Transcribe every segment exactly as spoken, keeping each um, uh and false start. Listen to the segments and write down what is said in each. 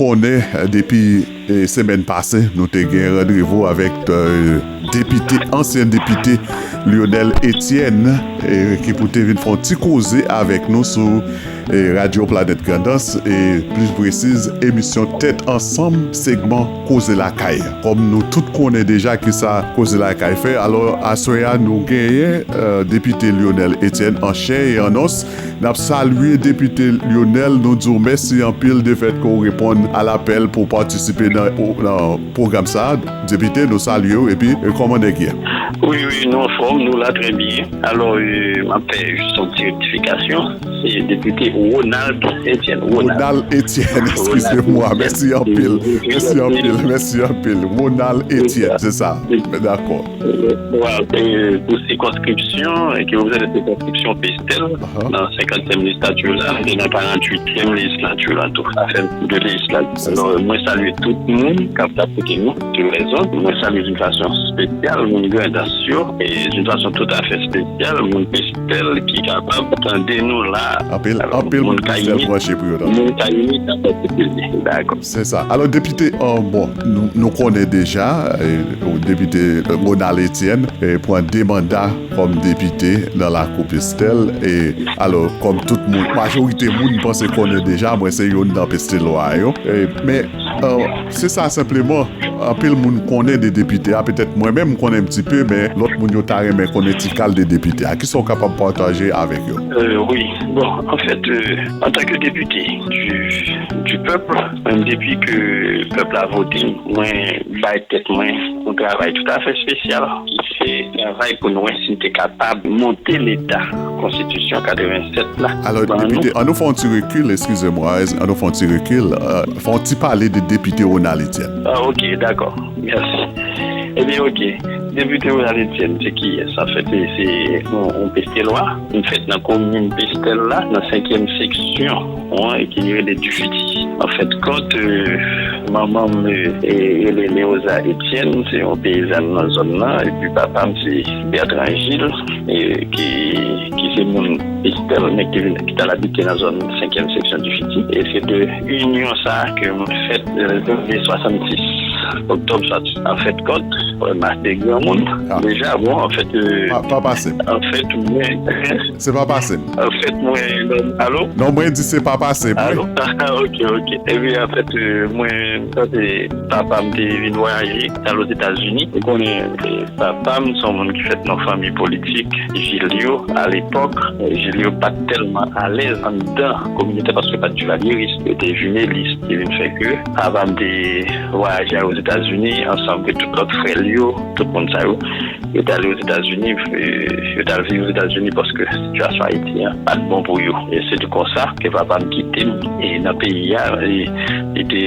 konnen, eh, depi, eh, semèn pase, nou te gen randevou avèk, eh, depite, ansyen depite Lionel Etienne, eh, ki pou te vin fè yon ti koze avèk nou sou, eh, Radyo Planèt Grandans, e plis presiz, emisyon Tèt Ansanm, segman Koze Lakay. Kòm nou tout konnen deja kisa Koze Lakay fè, alò, aswè a, nou genyen, eh, depite Lionel Etienne an chè e an os. N ap salye depite Lionel, nou di w mèsi anpil de fèt ke w reponn a lapèl pou w patisipe nan, nan pwogram sa a. Depite, nou salye w, epi, eh, kòman nèg ye? Wi, wi, nou anfòm, nou la trè byen. Alò, eh, m ap fè jis yon ti rektifikasyon. Se depite Ronald Etienne. Ronald. Ronald Etienne, eskize mwa. Mèsi anpil. Mèsi anpil. Mèsi anpil. Ronald Etienne, se sa. Dakò. Bon, eh, pou sikonskripsyon, eh, ki reprezante sikonskripsyon Pestèl, nan senkantyèm lejislati la, e nan karanntuityèm lejislati la tou, afè de lejislati. Alò, mwen salye tout moun k ap koute nou, sou lèzond. Mwen salye d'une façon spéciale moun Grandans yo, e d'une façon tout à fait spéciale moun Pestèl ki kapab tande nou la. Anpil, anpil moun Pestèl branche pou yo tande. Moun Kayimit ap tande. Dakò. Se sa. Alò, depite, eh, bon, nou, nou konnen deja, eh, depite Ronald Etienne, eh, pran de manda kòm depite nan lakou Pestèl. E, alò, kòm tout moun, majorite moun panse konnen deja, mwen se youn nan Pestellois yo. E, men, eh, se sa senpleman, anpil moun konnen de depite a. Petèt mwen menm, m konnen yon ti pe, men lòt moun yo ta renmen konnen ti kal de depite a. Kisa w kapab pataje avèk yo? Eh, wi. Bon, anfèt, eh, antanke depite du, du peuple, menm depi ke pèp la vote m, mwen bay tèt mwen yon travay tout à fait spécial, ki se travay pou n wè si n te kapab monte Leta, Konstitisyon katrevennsèt la. Alò, depite, ann nou fè yon ti rekil, eskize mwa, ann nou fè yon ti rekil, eh, fè yon ti pale de depite Ronald Etienne. Ah, ok, dakò. Mèsi. Ebyen, ok. Depite Ronald Etienne, se kiyès? Anfèt, se, se yon, yon Pestellois. M fèt nan komin Pestèl la, nan senkyèm seksyon, wi, ki rele Difiti. Anfèt kont, eh, manman m, eh, rele Léosa Etienne, se yon peyizàn nan zòn nan, epi papa m se Bertrand Gilles, eh, ki, ki se moun Pestèl, men ki te vin, ki t al abite nan zòn senkyèm seksyon Difiti. E se de inyon sa a ke mwen fèt, eh, premye swasannsis oktòb sa. Anfèt kont, mwen se granmoun. Ah. Deja, bon, anfèt, eh, pa, pa pase m. Anfèt, mwen, Se pa pase m. Anfèt, mwen, alo? Non, mwen di se pa pase m, wi. Alo? Ah, ok, ok. Epi, anfèt, eh, mwen, sa se papa m te vin vwayaje, t al Ozetazini. Ou konnen, eh, papa m se yon moun ki fèt nan fanmi politik, Jil yo, alepòk, Jil yo pa t tèlman alèz anndan kominote a paske yo pa t divalyeris, yo te jimelis, ki vin fè ke papa m te vwayaje al Ozetazini ansanm ke tout lòt frè l yo, tout moun sa yo, yo t ale Ozetazini, eh, yo t al viv Ozetazini paske sitiyasyon Ayiti an pa t bon pou yo. E se te konsa ke papa m kite m, e nan peyi a, e li te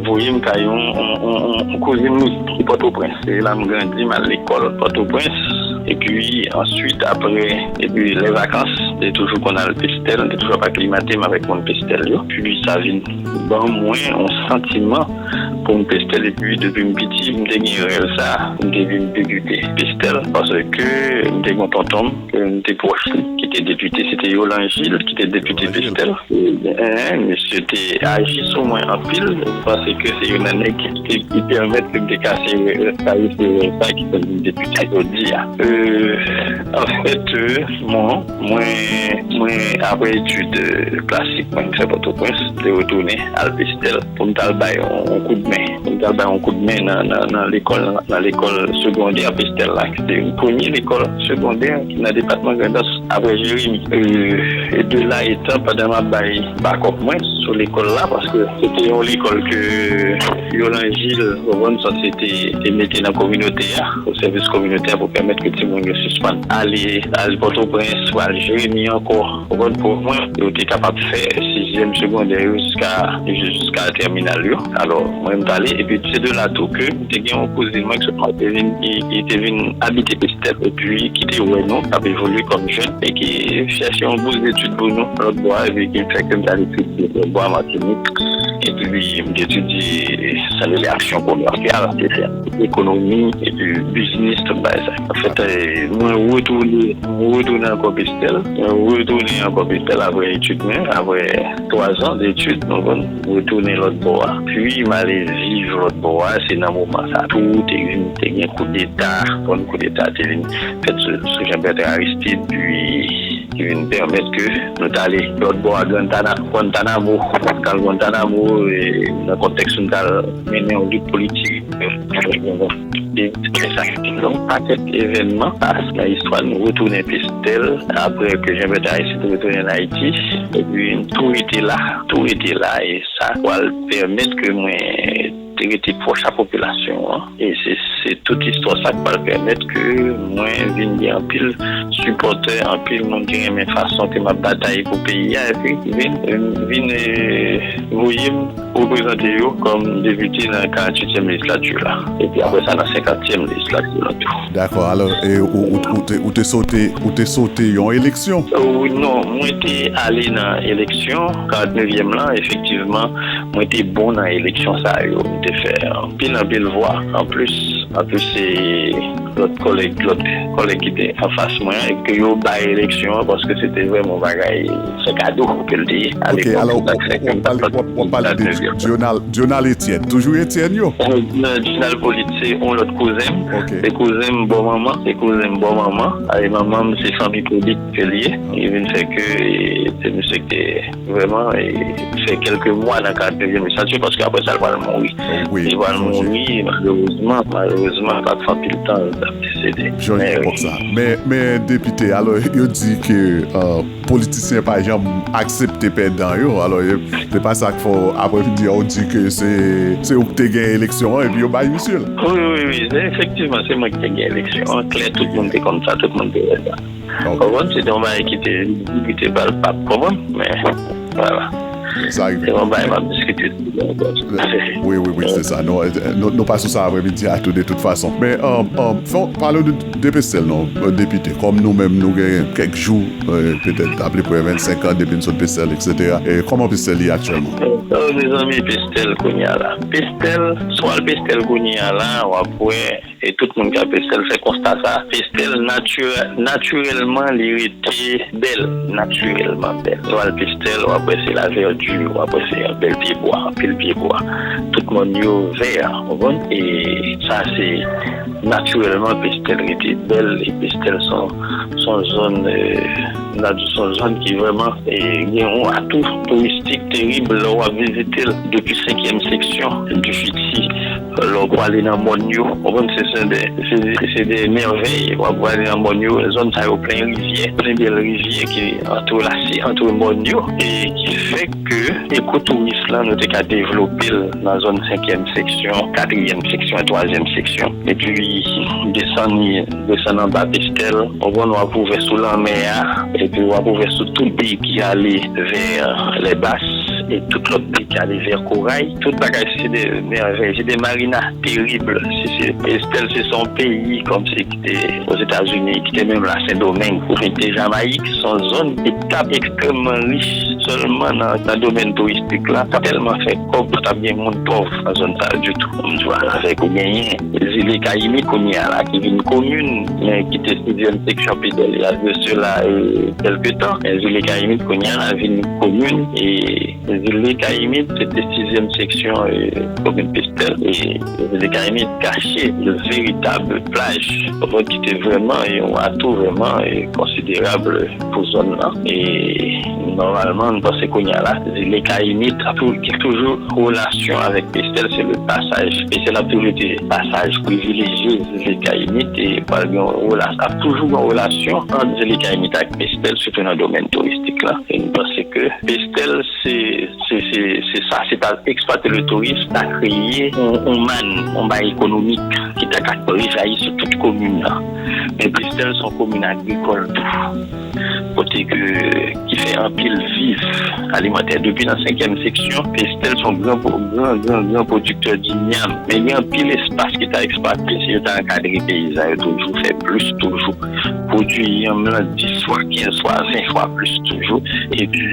voye m kay yon, yon, yon, yon, yon kouzin li ki Pòtoprens. Se la m grandi, m al lekòl Pòtoprens. Epi answit, apre, epi lè vakans, m te toujou konn al Pestèl, m te toujou ap aklimate m avèk moun Pestèl yo. Epi sa vin ban mwen yon santiman pou m Pestèl. Epi depi m piti, m te gen rèv sa, m te vin depite Pestèl, paske m te gen yon tonton m, ke m te pwòch li, ki te depite, se te Yolan Jil, ki te depite Pestèl. Eh, misye te aji sou mwen anpil, paske se youn nan nèg ki te, ki pèmèt ke m te kase, eh, kase rèv sa ki fè m vin depite jodi a. Eh, anfèt, eh, bon, mwen, mwen, apre etid, eh, klasik mwen, m fè Pòtoprens, m te retounen al Pestèl pou m t al bay yon, yon koudmen. Pou m t al bay yon koudmen nan, nan, nan lekòl, nan lekòl segondè Pestèl la, ki te premye lekòl segondè nan depatman Grandans. Apre Jeremi, euh, e de la etan, pandan m ap bay bakòp mwen sou lekòl la, paske se te yon lekòl ke Yolan Jil, ou konprann, sa se te, te mete nan kominote a, o sèvis kominote a, pou pèmèt ke timoun yo sispann ale, al Pòtoprens, pou al Jeremi ankò. Ou konprann, pou mwen, yo te kapab fè sizyèm segondè yo jiska, jiska tèminal yo. Alò, mwen, m t ale, epi se de la tou ke m te gen yon kouzin mwen ki sot Matinik, ki, ki te vin abite Pestèl, epi ki te wè nou ap evolye kòm jèn, e ki chèche yon bous detid pou nou, lòt bò a, epi ki fè ke m t al etidye. Bwa Matinik, epi m te etidye sa rele aksyon komèsyal, te fè ekonomi, epi biznis, tout bagay sa. Anfèt, eh, mwen retounen, mwen retounen ankò Pestèl, mwen retounen ankò Pestèl apre etid mwen, apre twa zan detid, nou konn, retounen lòt bò a. Pi m ale viv lòt bò a, se nan moman sa tou, te vin, te gen koudeta, bon koudeta te vin fèt sou, sou Jean Bertrand Aristide, pi ki vin pèmèt ke nou t ale lòt bò a Guantana-, Guantanamo. Nou t al Guantanamo, e, nan kontèks nou t al mennen yon lit politik. Yon pakèt evènman pase nan istwa nou, retounen Pestèl, apre ke Jean Bertrand Aristide retounen Ayiti, epi tou rete la, tou rete la, e sa pral pèmèt ke mwen te rete pwòch a popilasyon an. E se, se tout istwa sa k pral pèmèt ke mwen vin gen anpil sipòtè, anpil moun ki renmen fason ke m ap batay pou peyi a, epi vin, vin, eh, voye m reprezante yo kòm depite nan karanntuityèm lejislati la. Epi apre sa, nan senkantyèm lejislati la tou. Dakò, alò, e, ou, ou, ou te, ou te sote, ou te sote yon eleksyon? Oh, non, mwen te ale nan eleksyon karannevyèm lan, efektivman, mwen te bon nan eleksyon sa yo. M te fè anpil, anpil vwa. Anplis, anplis, se lòt kòlèg, lòt kòlèg ki te anfas mwen an, e ke yo bay eleksyon an, paske se te vrèman yon bagay fè kado ke l te ye. Ok, alò, w ap pale, w ap, w ap pale de Dional, Dional Etienne. Toujou Etienne yo? Nan Dional Polit, se yon lòt kouzen m. Ok. Se kouzen m bò manman, se kouzen m bò manman. E manman m, se fanmi Polit ke l ye. E vin fè ke, e, se misye ki te vrèman, e, fè kèlke mwa nan karannevyèm lejislatif, paske apre sa, l pral mouri. Wi, li pral mouri, malerezman, malerezman, pa t fè anpil tan, li t ap desede. Jòj epòk sa. Men, men, depite, alò, yo di ke, euh, politisyen pa janm aksepte pèdan yo. Alò, yo, se pa sa k fè w, aprè midi a, w di ke se, se ou ki te gen eleksyon an, epi yo bay misye l. Wi, wi, wi, se, efektivman, se mwen ki te gen eleksyon an. Klè, tout moun te konn sa, tout moun te wè sa. Ok. Konprann? Se te yon bagay ki te, ki te palpab, konprann? Men, vwala. Sa rive. Se yon bagay m ap diskite sou li ankò. Wi, wi, wi, se sa. Nou, nou, nou pa sou sa aprè midi a tou, de tout fason. Men, um, um, fè w pale de, de Pestèl, non, depite. Kòm nou menm, nou gen kèk jou, euh, petèt, apeprè vennsenk an depi n sot Pestèl, etsetera. E kòman Pestèl ye aktyèlman? Oh, mezanmi, Pestèl kounye a la. Pestèl, si w al Pestèl kounye a la, w ap wè, e tout moun k ap Pestèl fè konsta sa. Pestèl nati-, natirèlman, li rete bèl, natirèlman bèl. Lè w al Pestèl, w ap wè se lavèdi, w ap wè se bèl pyebwa, anpil pyebwa. Tout mòn yo vè, w konprann? E sa, se natirèlman, Pestèl rete bèl, e Pestèl se yon, se yon zòn, eh, n a di se yon zòn ki vrèman, eh, gen yon atou touristik terib lè w ap vizite l depi senkyèm seksyon Difiti. Lè w prale nan mòn yo, w konprann, se, se de, se, se de mèvèy, w ap prale nan mòn yo, zòn sa yo plen rivyè, plen bèl rivyè ki antrelase, antre mòn yo, e ki fè ke ekotouris lan, nou te ka devlope l nan zòn senkyèm seksyon, katriyèm seksyon, twazyèm seksyon, epi desann, desann anba Pestèl, w konprann, w ap ouvè sou lanmè a, epi w ap ouvè sou tout bèy ki ale vè Lèbas, e tout lòt bèy ki ale vè Koray. Tout bagay, se de mèvèy, se de marina terib. Se, se, Pestèl, se, se yon peyi kòmsi ki te Ozetazini, ki te menm la Sendomeng, oubyen ki te Jamayik. Se yon zòn ki t ap ekstrèmman rich sèlman nan, nan domèn touristik la. Sa tèlman fè kòb, pa t ap gen moun pòv nan zòn sa yo ditou. M di w, avèk ou genyen Zile Kayimit kounye a la, ki vin komin, men ki te sizyèm seksyon Pestèl, il y a de cela, euh, kèlke tan. Men Zile Kayimit kounye a la vin komin, e Zile Kayimit, se te sizyèm seksyon, eh, komin Pestèl. E Zile Kayimit kache de veritab plaj, ki te vrèman yon atou vrèman, eh, konsiderab pou zòn nan. E nòmalman, nou panse kounye a la, Zile Kayimit ap tou-, gen toujou relasyon avèk Pestèl, se le pasaj. Pestèl ap toujou ete pasaj privilejye Zile Kayimit, e pral gen yon rela-, ap toujou gen yon relasyon ant Zile Kayimit ak Pestèl, sitou nan domèn touristik la. E nou panse ke Pestèl, se, se, se, se sa, se ta eksplwate le tourism, ta kreye yon, yon mann, yon bay ekonomik ki ta ka rejayi sou tout komin nan. Men Pestèl se yon komin agrikòl tou, kote ke, ki fè anpil viv alimantè. Depi nan senkyèm seksyon, Pestèl se yon gran, gran, gran, gran pwodiktè di nyam. Men gen anpil espas ki ta eksplwate, si yo ta ankadre peyizan yo toujou, fè plis toujou. Pwodui yanm lan dis swa kenz fwa, ven fwa plis toujou. Epi,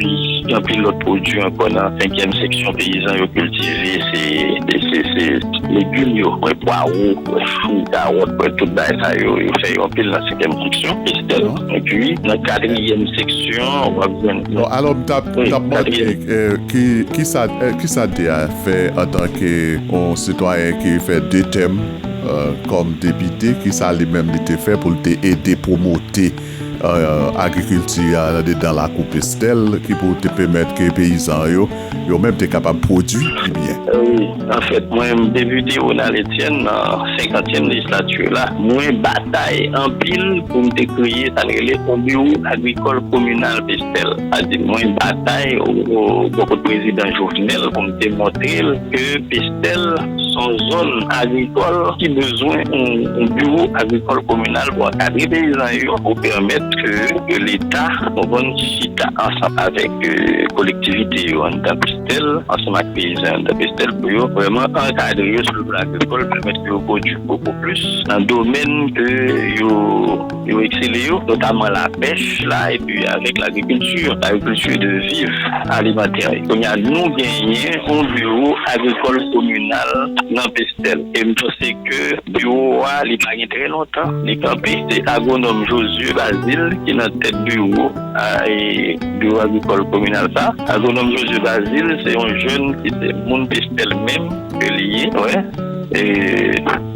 gen anpil lòt pwodui ankò nan senkyèm seksyon peyizan yo kiltive, se, se, se, se legim yo, mwen, pwawo, mwen, chou, kawòt, mwen, tout bagay sa yo, yo fè yo anpil nan senkyèm seksyon, Estèl. Epi, nan katriyèm seksyon, w ap jwenn. Bon, alò, m t ap, m t ap mande, eh, ki, ki sa, eh, ki sa D A fè antanke yon sitwayen ki fè de tèm, eh, kòm depite, ki sa li menm li te fè pou l te ede pwomote eh, agrikilti a andedan lakou Pestèl ki pou te pèmèt ke peyizan yo, yo menm te kapab pwodui pi byen. Wi, anfèt, mwen, depite Ronald Etienne, nan senkantyèm lejislati la, mwen batay anpil pou m te kreye sa n rele yon biwo agrikòl kominal Pestèl. Sa di, mwen batay o, o, bò kot prezidan Jovenel pou m te montre l ke Pestèl se yon zòn agrikòl ki bezwen yon, yon biwo agrikòl kominal pou ankadre peyizan yo, pou pèmèt ke, ke Leta, konprann, chita ansanm avèk, eh, kolektivite yo anndan Pestèl, ansanm ak peyizan anndan Pestèl, pou yo vrèman ankadre yo sou le plan agrikòl, pèmèt ke yo pwodui bokou plis nan domèn ke yo, yo eksele yo, notaman lapèch la, epi avèk lagrikilti, lagrikilti de viv alimantè. Kounye a, nou genyen yon biwo agrikòl kominal nan Pestèl. E m panse ke biwo a, li pa gen trè lontan, li kanpe. Se agwonòm Josué Bazile ki nan tèt biwo a, e biwo agrikòl kominal sa. Agwonòm Josué Bazile, se yon jèn ki se moun Pestèl menm ke li ye, wè. E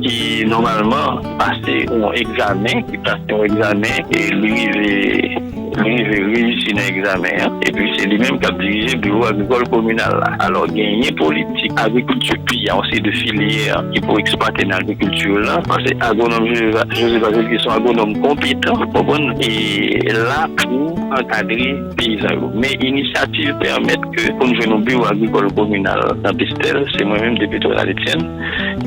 ki nòmalman pase yon egzamen, ki pase yon egzamen, e li rive, li rive reyisi nan egzamen an. Epi se li menm k ap dirije biwo agrikòl kominal la. Alò, genyen politik agrikilti peyi a, yon seri de filyè ki pou eksplwate nan agrikilti la. Paske agwonòm Joseph, Joseph Azil, ki se yon agwonòm konpetan, konprann, e la pou ankadre peyizan yo. Men inisyativ pèmèt ke pou n jwenn yon biwo agrikòl kominal nan Pestèl, se mwen menm, depite Ronald Etienne,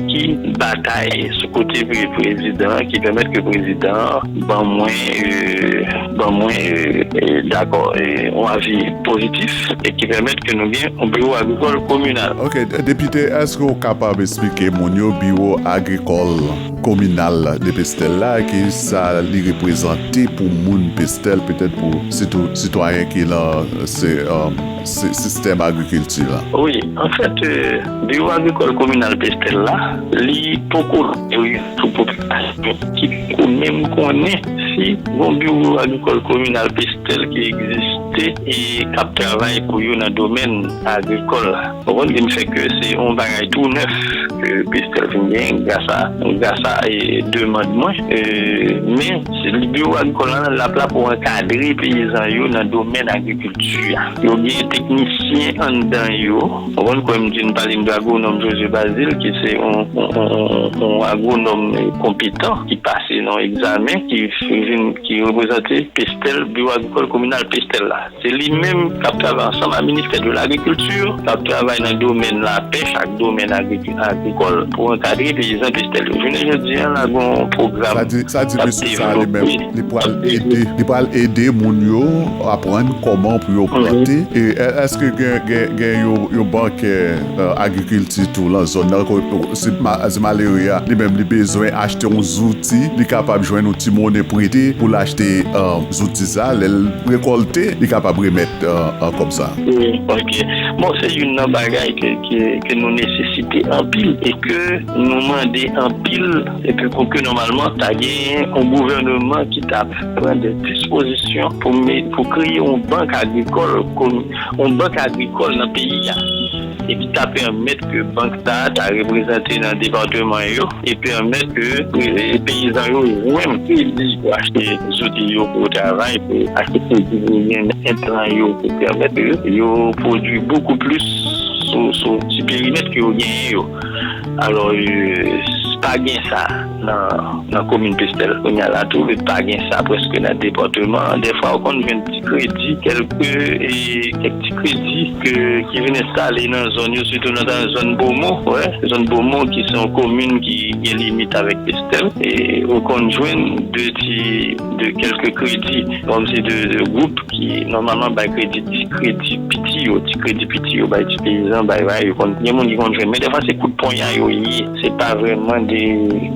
ki batay sou kote pre-, prezidan an, ki pèmèt ke prezidan an ban mwen, euh, ban mwen, euh, euh, dakò, euh, yon avi pozitif, e ki pèmèt ke nou gen yon biwo agrikòl kominal. Ok, depite, èske w kapab eksplike moun yo biwo agrikòl kominal de Pestèl la, ki sa li reprezante pou moun Pestèl, petèt pou sitou sitwayen ki nan se, um, se sistèm agrikilti la? Wi, anfèt, euh, biwo agrikòl kominal Pestèl la, li poko sou popilasyon ki poko menm konnen si gon biwo agrikòl kominal Pestèl ki egziste e k ap travay pou yo nan domèn agrikòl la. Ou konprann, ki fè ke se yon bagay tou nèf ke Pestèl vin gen gras a, gras a, e, demann mwen. E, men, se li biwo agrikòl la, l ap la pou ankadre peyizan yo nan domèn agrikilti a. Yo gen teknisyen anndan yo. Ou konprann, kòm m di, m pale de agwonòm José Bazile, ki se yon, yon, yon, yon, yon agwonòm konpetan ki pase nan egzamen, ki vin, ki reprezante Pestèl, biwo agrikòl kominal Pestèl la. Se li menm k ap travay ansanm ak ministè de lagrikilti, k ap travay nan domèn lapèch ak domèn agri-, agrikòl pou ankadre peyizan Pestèl yo. Jounen jodi a, n a gon pwogram. Sa di, sa di mesye sa li menm, li pral ede, li pral ede moun yo aprann kòman pou yo plante. E, è-, èske gen, gen, gen yon, yon bankè, euh, agrikilti tou nan zòn nan? Ko-, si ma-, si malere a, li menm, li bezwen achte yon zouti, li kapab jwenn yon ti monnen prete pou l achte, euh, zouti sa, lè l rekòlte, li kapab remèt, euh, euh, kòb sa. Wi, ok. Bon, se youn nan bagay ke, ke, ke nou nesesite anpil e ke nou mande anpil, epi pou ke nòmalman ta gen yon gouvèneman ki ta pran de dispozisyon pou me-, pou kreye yon bank agrikòl, kon-, yon bank agrikòl nan peyi a. E ki ta pèmèt ke bank sa a ta reprezante nan depatman yo, e pèmèt ke, e, peyizan yo jwenn kredi pou achte zouti yo pou yo travay, pou achte kredi pou yo gen entran yo, pou pèmèt ke yo pwodui bokou plis sou, sou ti perimèt ke yo genyen yo. Alò, e, pa gen sa nan, nan komin Pestèl. Kounye a la tou, pa gen sa prèske nan depatman an. Dèfwa, ou konn jwenn ti kredi, kèlke, e, kèk ti kredi ke, ki vin enstale nan zòn yo, sitou nan zòn Bomo, wè, zòn Bomo ki se yon komin ki, gen limit avèk Pestel. E ou konn jwenn de ti, de kèlke kredi, kòmsi de, de gwoup ki nòmalman bay kredi, ti kredi piti yo, ti kredi piti yo bay ti peyizan, bay, bay, yo konn, gen moun ki konn jwenn. Men defwa se kout ponya yo ye, se pa vrèman de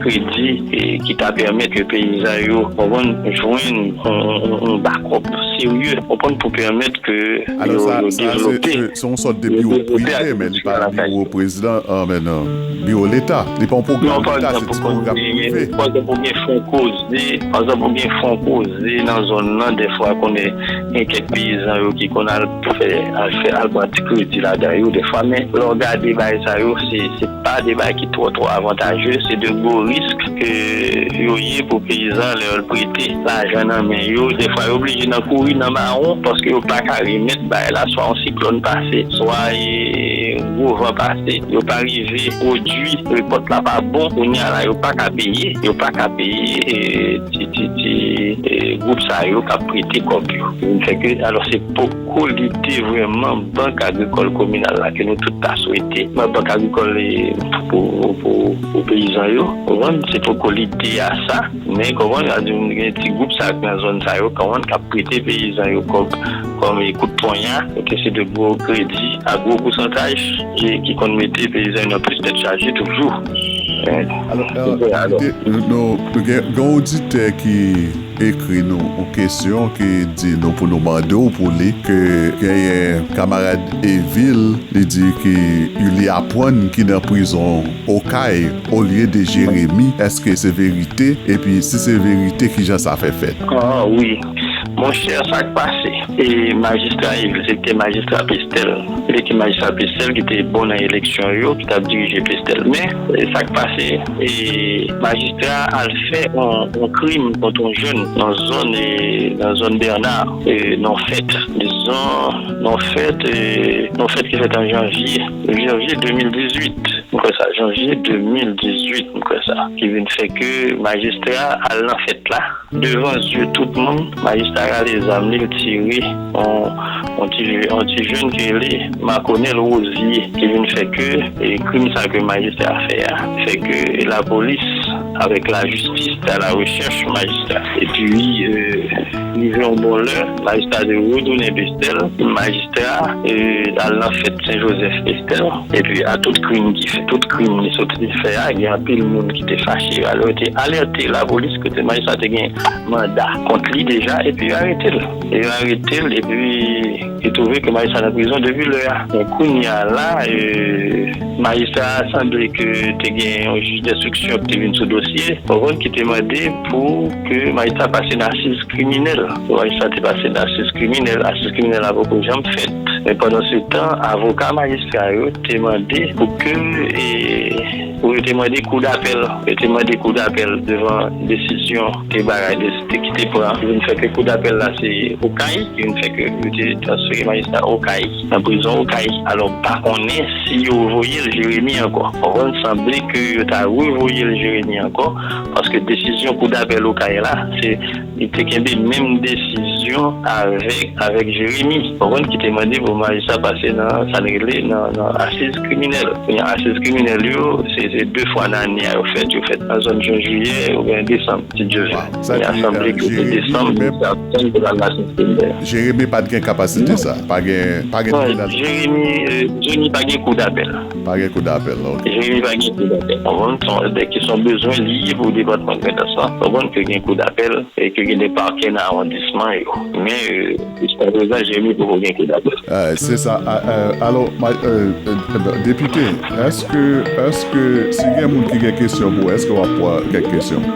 kredi e, ki ta pèmèt ke peyizan yo, konprann, jwenn yon, yon, yon, yon bakòp serye, konprann, pou pèmèt ke Alò, yo, sa, yo sa se, devlope, se, se yon sòt de yo biwo devlope prive, men li pa agrikilte lakay yo. Biwo prezidan, ah, men non, biwo leta. Li pa yon pwogram leta, se ti pwogram prive. Non, pa egzanp, ou gen, pa egzanp, ou gen fon koze, pa egzanp, ou gen fon koze nan zòn nan, defwa, konnen gen kèk peyizan yo ki konn al fè, al fè, al pran ti kredi ladan yo, defwa, men lè w gade bagay sa yo, se, se pa de bagay ki twò, twò avantaje, se de gwo risk ke yo ye pou peyizan lè yo prete lajan nan men yo. Defwa, yo oblije nan kouri nan mawon paske yo pa ka remèt bagay la, swa yon siklòn pase, swa e, gwo van pase, yo pa rive pwodui, rekòt la pa bon, kounye a la, yo pa ka peye, yo pa ka peye e, ti, ti, ti e, gwoup sa yo k ap prete kòb yo. Fè ke, alò, se poko lide vrèman Bank Agrikòl Kominal la ke nou tout ta swete. Bank Agrikòl e, pou, pou, pou peyizan yo, konprann, se poko lide a sa. Men, konprann, sa di, gen ti gwoup sa k nan zòn sa yo, konprann, k ap prete peyizan yo kòb, kòm e kout ponya, yo te se de gwo kredi a gwo pousantaj, e ki konn mete peyizan yo nan plis tèt chaje toujou. Alò, alò, nou, nou gen, gen yon oditè ki ekri nou yon kesyon ki di nou pou nou mande w pou li ke genyen kamarad Evil, li di ke li aprann ki nan prizon Okay olye de Jeremi. Èske se verite? Epi si se verite, kijan sa fè fèt? Ah, wi. Monchè, sa k pase? E majistra Evil, se te majistra Pestel. Se te majistra Pestel ki te bon nan eleksyon yo, ki t ap dirije Pestel. Men, e sa k pase, e majistra al fè yon, yon krim kont yon jèn nan zòn, e, nan zòn Bernard, e, nan fèt. Dizon, nan fèt, e, nan fèt ki fèt an janvye. Janvye de mil dizuit, m kwè sa. Janvye de mil dizuit, m kwè sa. Ki vin fè ke majistra al nan fèt la. Devan zye tout moun, majistra rale zam li, l tire yon, yon ti, yon ti jèn ki rele Makonèl Woziye, ki vin fè ke, e, krim sa ke majistra fè a, fè ke lapolis avèk lajistis ta la rechèch majistra. Epi, e, rive yon bon lè, majistra te retounen Pestel, majistra, e, al nan fèt Sen Jozèf Pestel. Epi a tout krim ki fè, tout krim li sot li fè a, gen anpil moun ki te fache. Alò, yo te alète lapolis, kote majistra te gen manda kont li deja, epi yo arete l. E yo arete l, epi yo twouve ke majistra nan prizon depi lè a. Men kounye a la, e, majistra a sanble ke te gen yon jij denstriksyon ki te vin sou dosye, konprann, ki te mande pou ke majistra pase nan asiz kriminèl. Majistra te pase nan asiz kriminèl, asiz kriminèl la poko janm fèt. Men pandan se tan, avoka majistra yo te mande pou ke, e, pou yo te mande kou dapèl. Yo te mande kou dapèl devan desizyon te bagay, de, te, ki te pran. Vin fè ke kou dapèl la se Okay, ki vin fè ke yo te transfere majistra Okay nan prizon Okay. Alò, m pa konnen si yo voye l Jeremi ankò. Konprann, sanble ke yo ta revoye l Jeremi ankò, paske desizyon kou dapèl Okay la, se li te kenbe menm desizyon avèk, avèk Jeremi. Konprann, ki te mande pou majistra pase nan sa n rele nan, nan asiz kriminèl. Kounye a, asiz kriminèl yo, se, se de fwa nan ane a yo fèt. Yo fèt nan zòn jen, jiyè oubyen desanm, si Dye vle. Kounye a, sanble ke se desanm, se ap tann pou l al nan asiz kriminèl. Jeremi pa t gen kapasite sa. Pa gen, pa gen tribinal. Jeremi, e, Jeremi pa gen kou dapèl. Pa gen kou dapèl, ok. Jeremi pa gen kou dapèl. Konprann, se yon, de kesyon bezwen li ye pou depatman Grandans lan. Konprann ke gen kou dapèl e ke gen de pakè nan awondisman yo. Men, e, jiska prezan, Jeremi poko gen kou dapèl. Ah, se sa. Ah, ah, alò, ma-, e, e, e, depite, èske, èske si gen moun ki gen kesyon pou ou, èske w ap pran kèk kesyon?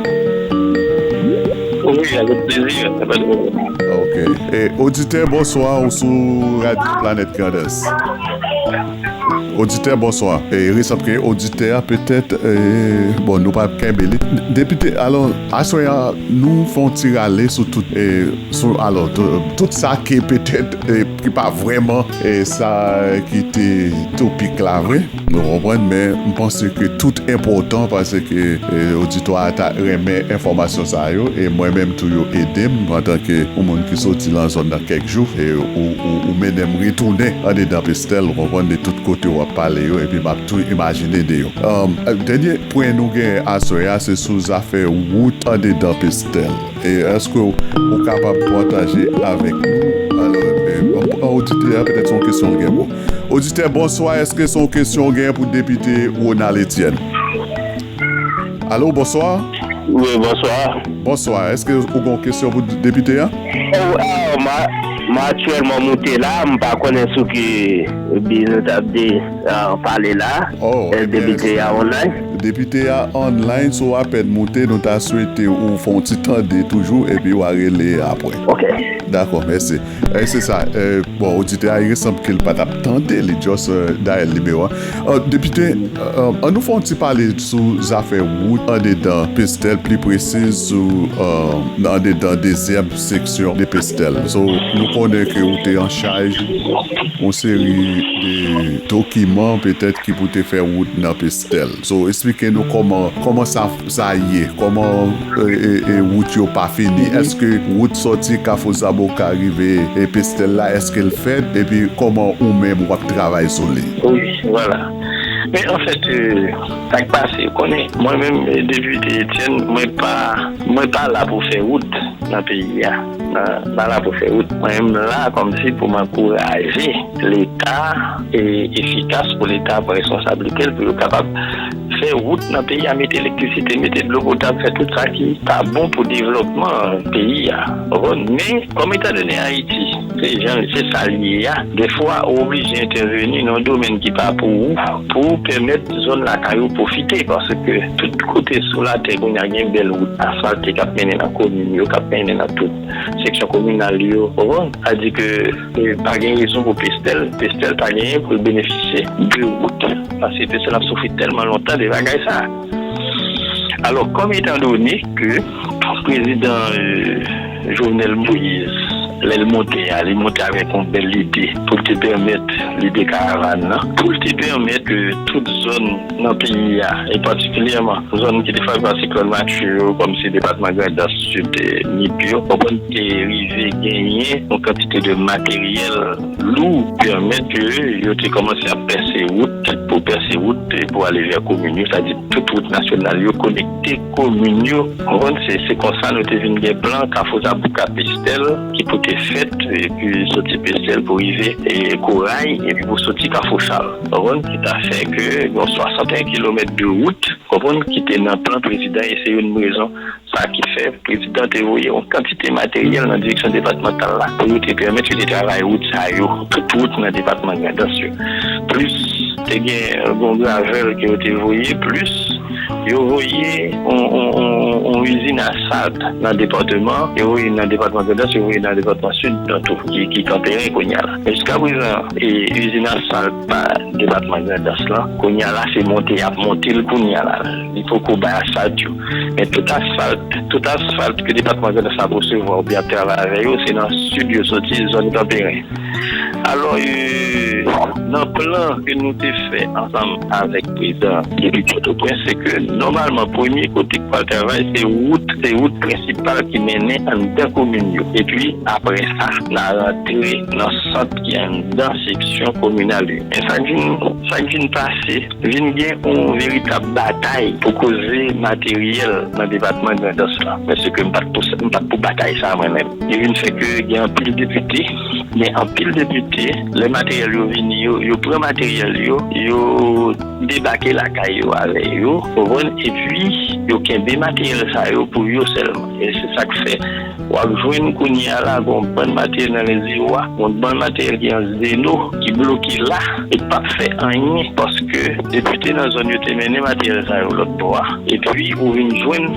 Wi, avèk plezi, pa de pwoblèm. Ok. E, oditè, bonswa, ou sou Radyo Planèt Grandans. Oditè, bonswa. E, resanble ke oditè a, petèt, e, bon, nou pa kenbe li. Depite, alò, aswè a, nou fè yon ti rale sou tout, e, sou, alò, tou-, tout sa ke petèt, e, ki pa vrèman, e, sa ki te topik la, vre. Ou konprann, men m panse ke tout enpòtan paske e, oditwa a ta renmen enfòmasyon sa yo, e mwen menm tou yo ede m antanke yon moun ki soti nan zòn nan kèk jou, e ou, ou, ou mennen m retounen andedan Pestèl, ou konprann, de tout kote w ap pale yo, epi m ap tou imajine de yo. Um, dènye pwen nou gen aswè a, se sou zafè wout andedan Pestèl. E èske w, ou kapab pataje avèk nou? Alò, e, oditè a, petèt se yon kesyon l gen pou. Oditè, bonswa, èske se yon kesyon w gen pou depite Ronald Etienne? Alo, bonswa. Wi, bonswa. Bonswa, èske ou gen yon kesyon pou depite a? Oh, ah, ma, ma aktyèlman moute la, m pa konnen sou ki bi nou t ap di, ah, pale la. Oh, eh, ebyen, depite a online. Depite a online, sou apèn moute, nou ta swete ou fè yon ti tande toujou, epi w a rele apre. Ok. Dakò, mèsi. E se sa. E, bon, oditè a, il sanble ke l pa t ap tande, li just, e, dayèl nimewo a. E, depite, e, ann nou fè yon ti pale sou zafè wout andedan Pestèl, pli presiz sou, e, andedan dezyèm seksyon de Pestèl. So, nou konnen ke ou te an chaj yon seri de dokiman, petèt, ki pou te fè wout nan Pestèl. So, esplike nou kòman, kòman sa, sa ye, kòman, e, e, e, wout yo pa fini. Mhm. Èske wout sòti Kafou Zaboka rive, e, Pestèl la, èske l fèt? Epi kòman ou menm w ap travay sou li? Wi, vwala. Men anfèt, e, sa k pase, ou konnen, mwen menm, e, depite Etienne, mwen pa, mwen pa la pou fè wout nan peyi a. Nan, nan la pou fè wout. Mwen menm la kòmsi pou m ankouraje Leta e efikas, pou Leta pran responsablite l, pou yo kapab fè wout nan peyi a, mete elektrisite, mete dlo potab, fè tout sa ki ta bon pou devlòpman peyi a. Ou konprann? Men, kòm etandone Ayiti, se jan, se sa l ye a, defwa ou oblije entèveni nan yon domèn ki pa pou ou, pou pèmèt zòn lakay ou pwofite, paske tout kote sou latè kounye a gen bèl wout asfalte k ap mennen nan komin yo, k ap mennen nan tout seksyon kominal yo, ou konprann? Sa di ke, e, pa gen rezon pou Pestèl, Pestèl pa genyen pou l benefisye de wout, paske Pestèl ap soufri tèlman lontan de bagay sa. Alò, kòm etandone ke prezidan, e, Jovenel Moïse, lè l monte a, li monte avèk yon bèl lide pou l te pèmèt, lide karavàn nan, pou l te pèmèt ke tout zòn nan peyi a, e patikilyèman zòn ki te frape pa siklòn Matye yo, kòmsi depatman Grandans, Sid, e, Nip yo, konprann, te rive genyen yon kantite de materyèl lou, pèmèt ke yo te kòmanse ap pèse wout, pou pèse wout, e, pou ale vè komin yo, sa di tout wout nasyonal yo, konekte komin yo. Konprann, se, se konsa nou te vin gen plan Kafou Zaboka Pestèl, ki pou te fèt, epi soti Pestèl pou rive, e, Koray, epi pou soti Kafou Chal. Konprann, ki ta fè ke gen swasanteyen kilomèt de wout, konprann, ki te nan plan prezidan, e se youn rezon sa ki fè prezidan te voye yon kantite materyèl nan direksyon depatmantal la pou yo te pèmèt yo te travay wout sa yo, tout wout nan depatman Grandans yo. Plis, te gen yon gravèl ke yo te voye, plis, yo voye yon, yon, yon, yon izin asfalt nan depatman, yo voye nan depatman Grandans, yo voye nan depatman Sid, nan tou, ki, ki Kanperen kounye a la. Men jiska prezan, e, izin asfalt pa depatman Grandans lan, kounye a la, se monte y ap monte l kounye a la. Li poko bay asfalt yo. Men tout asfalt, tout asfalt ke depatman Grandans ap resevwa oubyen ap travay avè yo, se nan Sid yo soti, zòn Kanperen. Alò, e, nan plan ke nou te fè ansanm avèk prezidan depi Pòtoprens, se ke nòmalman premye kote k pral travay se wout, se wout prensipal ki mennen anndan komin yo. Epi apre sa, n a rantre nan sant ki anndan seksyon kominal yo. Men sa k vin, sa k vin pase, vin gen yon veritab batay pou koze materyèl nan depatman Grandans lan. Men se ke m pa t pou, m pa t pou batay sa mwen menm. Li vin fè ke gen anpil depite, gen anpil depite, lè materyèl yo vini, yo, yo pran materyèl yo, yo debake lakay yo avè yo, konprann? Epi, yo kenbe materyèl sa yo pou yo sèlman. E se sa k fè w ap jwenn kounye a la, gon bann materyèl nan Lèziwa, gon bann materyèl ki nan Zeno, ki bloke la, e p ap fè anyen, paske depite nan zòn yo te mennen materyèl sa yo lòt bò a. Epi, ou vin jwenn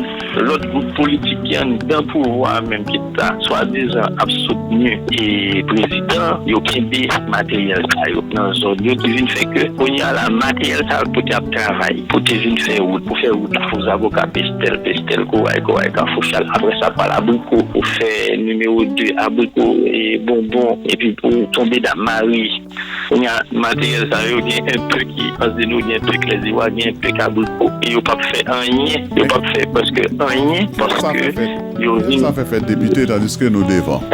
lòt gwoup politik ki anndan pouvwa a menm, ki ta swadizan ap soutni e prezidan, yo kenbe materyèl sa yo nan zòn yo, ki vin fè ke kounye a la, materyèl sa yo pou te ap travay, pou te vin fè wout, pou fè wout Kafou Zaboka, Pestèl, Pestèl, Koray, Koray, Kafou Chal. Apre sa, pral Abriko, pou fè nimewo de, Abriko, e Bonbon, epi pou tonbe Dam Mari. Kounye a, materyèl sa yo, gen enpe ki anzino, gen enpe klèziwa, gen enpe kabriko. E yo p ap fè anyen. Yo p ap fè prèske anyen paske yo vin. Sa fè fèt depite, tandiske nou devan.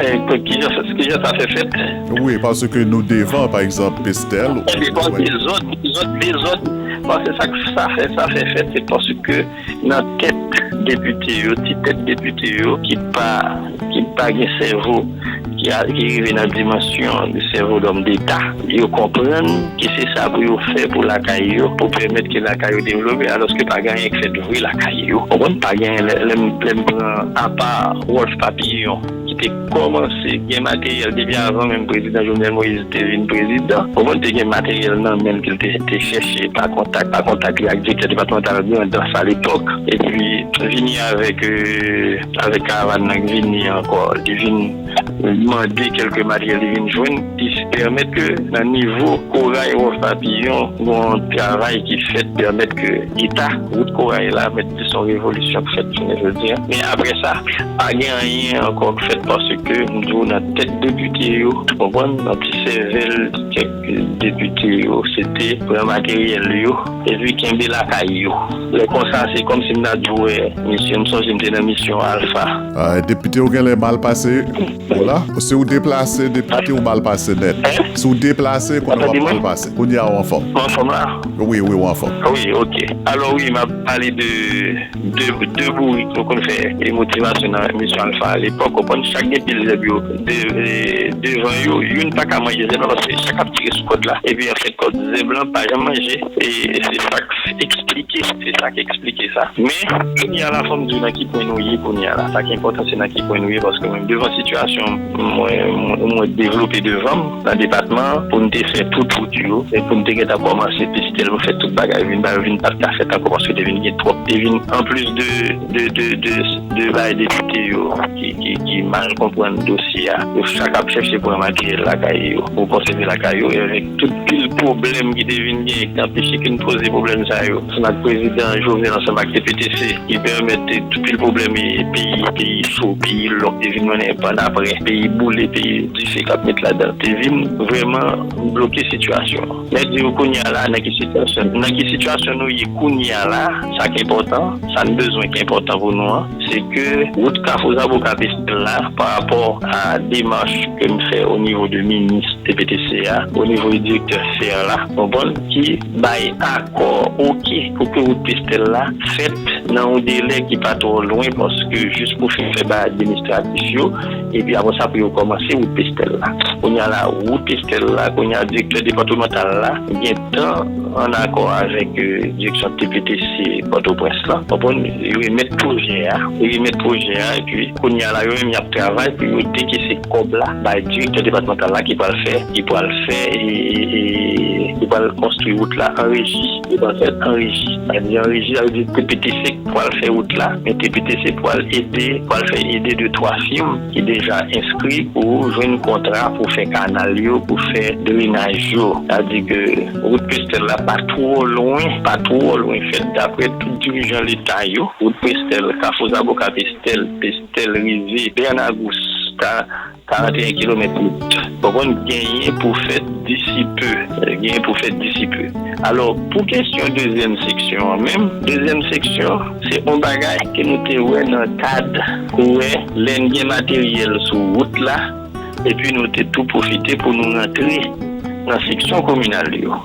Kijan sa fè fèt? Wi, paske nou devan, pa egzanp, Pestèl. Dezòd, dezòd, dezòd. Paske sa, sa fè, sa fè fèt, se paske nan tèt depite yo, ti tèt depite yo ki pa, ki pa gen sèvo, ki, a, ki rive nan dimansyon de sèvo dòm deta, yo konprann ke se sa pou yo fè pou lakay yo, pou pèmèt ke lakay yo devlope, alòske pa gen anyen k fèt vre lakay yo. Konprann? Pa gen, lè, lè m, lè m pran apa Wolf Papillon, ki te kòmanse gen materyèl depi avan menm prezidan Jovenel Moïse te vin prezidan. Ou konn te gen materyèl nan men l ke l te, te chèche pa kontak, pa kontak li ak direktè depatmantal Grandans alepòk. Epi vini avèk, euh, avèk karavàn nan k vini ankò. Li vin mande kèlke materyèl li vin jwenn, ki pèmèt ke nan nivo Koray Wolf Papillon, gon travay ki fèt pèmèt ke eta wout Koray la mèt di s on revolisyon k fèt jounen jodi a. Men apre sa, pa gen anyen ankò k fèt paske m di w nan tèt depite yo, ou konprann, nan ti sèvèl kèk depite yo, se te pran materyèl yo, epi kenbe lakay yo. Lè konsa, se kòmsi m ta di w, wè, misyon, m sonje m te nan misyon Alpha. Ah, depite w genlè mal pase w la? Si w deplase, depite w mal pase nèt. Si w deplase, konnen w ap mal pase. Kounye a w anfòm. Mwen anfòm la? Wi, wi, w anfòm. Wi, ok. Alò wi, m ap pale de de, de bourik nou konn fè e motivasyon nan misyon Alpha alepòk. Konprann, chak gen pil zèb yo de, e, devan yo, youn pa ka manje zèb la paske chak ap tire sou kòd la. Epi anfèt, kòd zèb lan pa janm manje. E se sa k eksplike, se sa k eksplike sa. Men, kounye a la, fò m di w nan ki pwen nou ye kounye a la. Sa ki enpòtan, se nan ki pwen nou ye, paske mwen, devan sitiyasyon mwen, mwen, mwen devlope devan m nan depatman an, pou n te fè tout wout yo, e pou n te gentan kòmanse pistèl pou fè tout bagay vin, bagay vin pa t ka fèt ankò, paske te vin gen twòp, te vin anplis de, de, de, de, de bagay depite yo ki, ki, ki mal konprann dosye a. Yo chak ap chèche pran materyèl lakay yo, pou konsève lakay yo, e avèk tout pil pwoblèm ki te vin gen, ki te anpeche ke n poze pwoblèm sa yo. Ansanm ak prezidan Jovenel, ansanm ak T P T C, ki pèmèt tout pil pwoblèm e peyi, peyi cho, peyi lòk, te vin mennen pann apre, peyi boule, peyi dife k ap met ladan, te vin vrèman bloke sitiyasyon an. Mwen di w kounye a la, nan ki sitiyasyon, nan ki sitiyasyon nou ye kounye a la, sa k enpòtan, sa n bezwen k enpòtan pou nou an, se ke wout Kafou Zaboka Pestèl la, pa rapò a demach ke m fè o nivo de minis T P T C a, o nivo de direktè fè a la, konprann, ki bay akò, oke, pou ke wout Pestèl la fèt nan yon delè ki pa twò lwen, paske jis pou fin fè bagay administratif yo, epi apre sa pou yo kòmanse wout Pestèl la. Kounye a la, wout Pestèl la, kounye a direktè depatmantal la, gentan an akò avèk, euh, direksyon T P T C Pòtoprens lan. Konprann, yo remèt pwojè a, yo remèt pwojè a, epi kounye a la, yo menm y ap travay pou yo dekese kòb la, bay direktè depatmantal la ki pral fè, ki pral fè, e, e, e, ki pral konstwi wout la an reji, ki pral fèt an reji. Sa vle di an reji, sa vle di T P T C pral fè wout la, men T P T C pral ede, pral fè ede de twa fim ki deja enskri pou jwenn kontra pou fè kanal yo, pou fè drenaj yo. Sa vle di ke wout Pestèl la pa twò lwen, pa twò lwen fèt. Daprè tout dirijan leta yo, wout Pestèl, Kafou Zaboka Pestèl, Pestèl rive Bènagous, ka-, karant e en kilomèt wout. Konprann, genyen pou fèt disi pe. Genyen pou fèt disi pe. Alò, pou kesyon dezyèm seksyon an menm, dezyèm seksyon, se yon bagay ke nou te wè nan kad, ou wè, lè n gen materyèl sou wout la, epi nou te tou pwofite pou nou rantre nan seksyon kominal yo.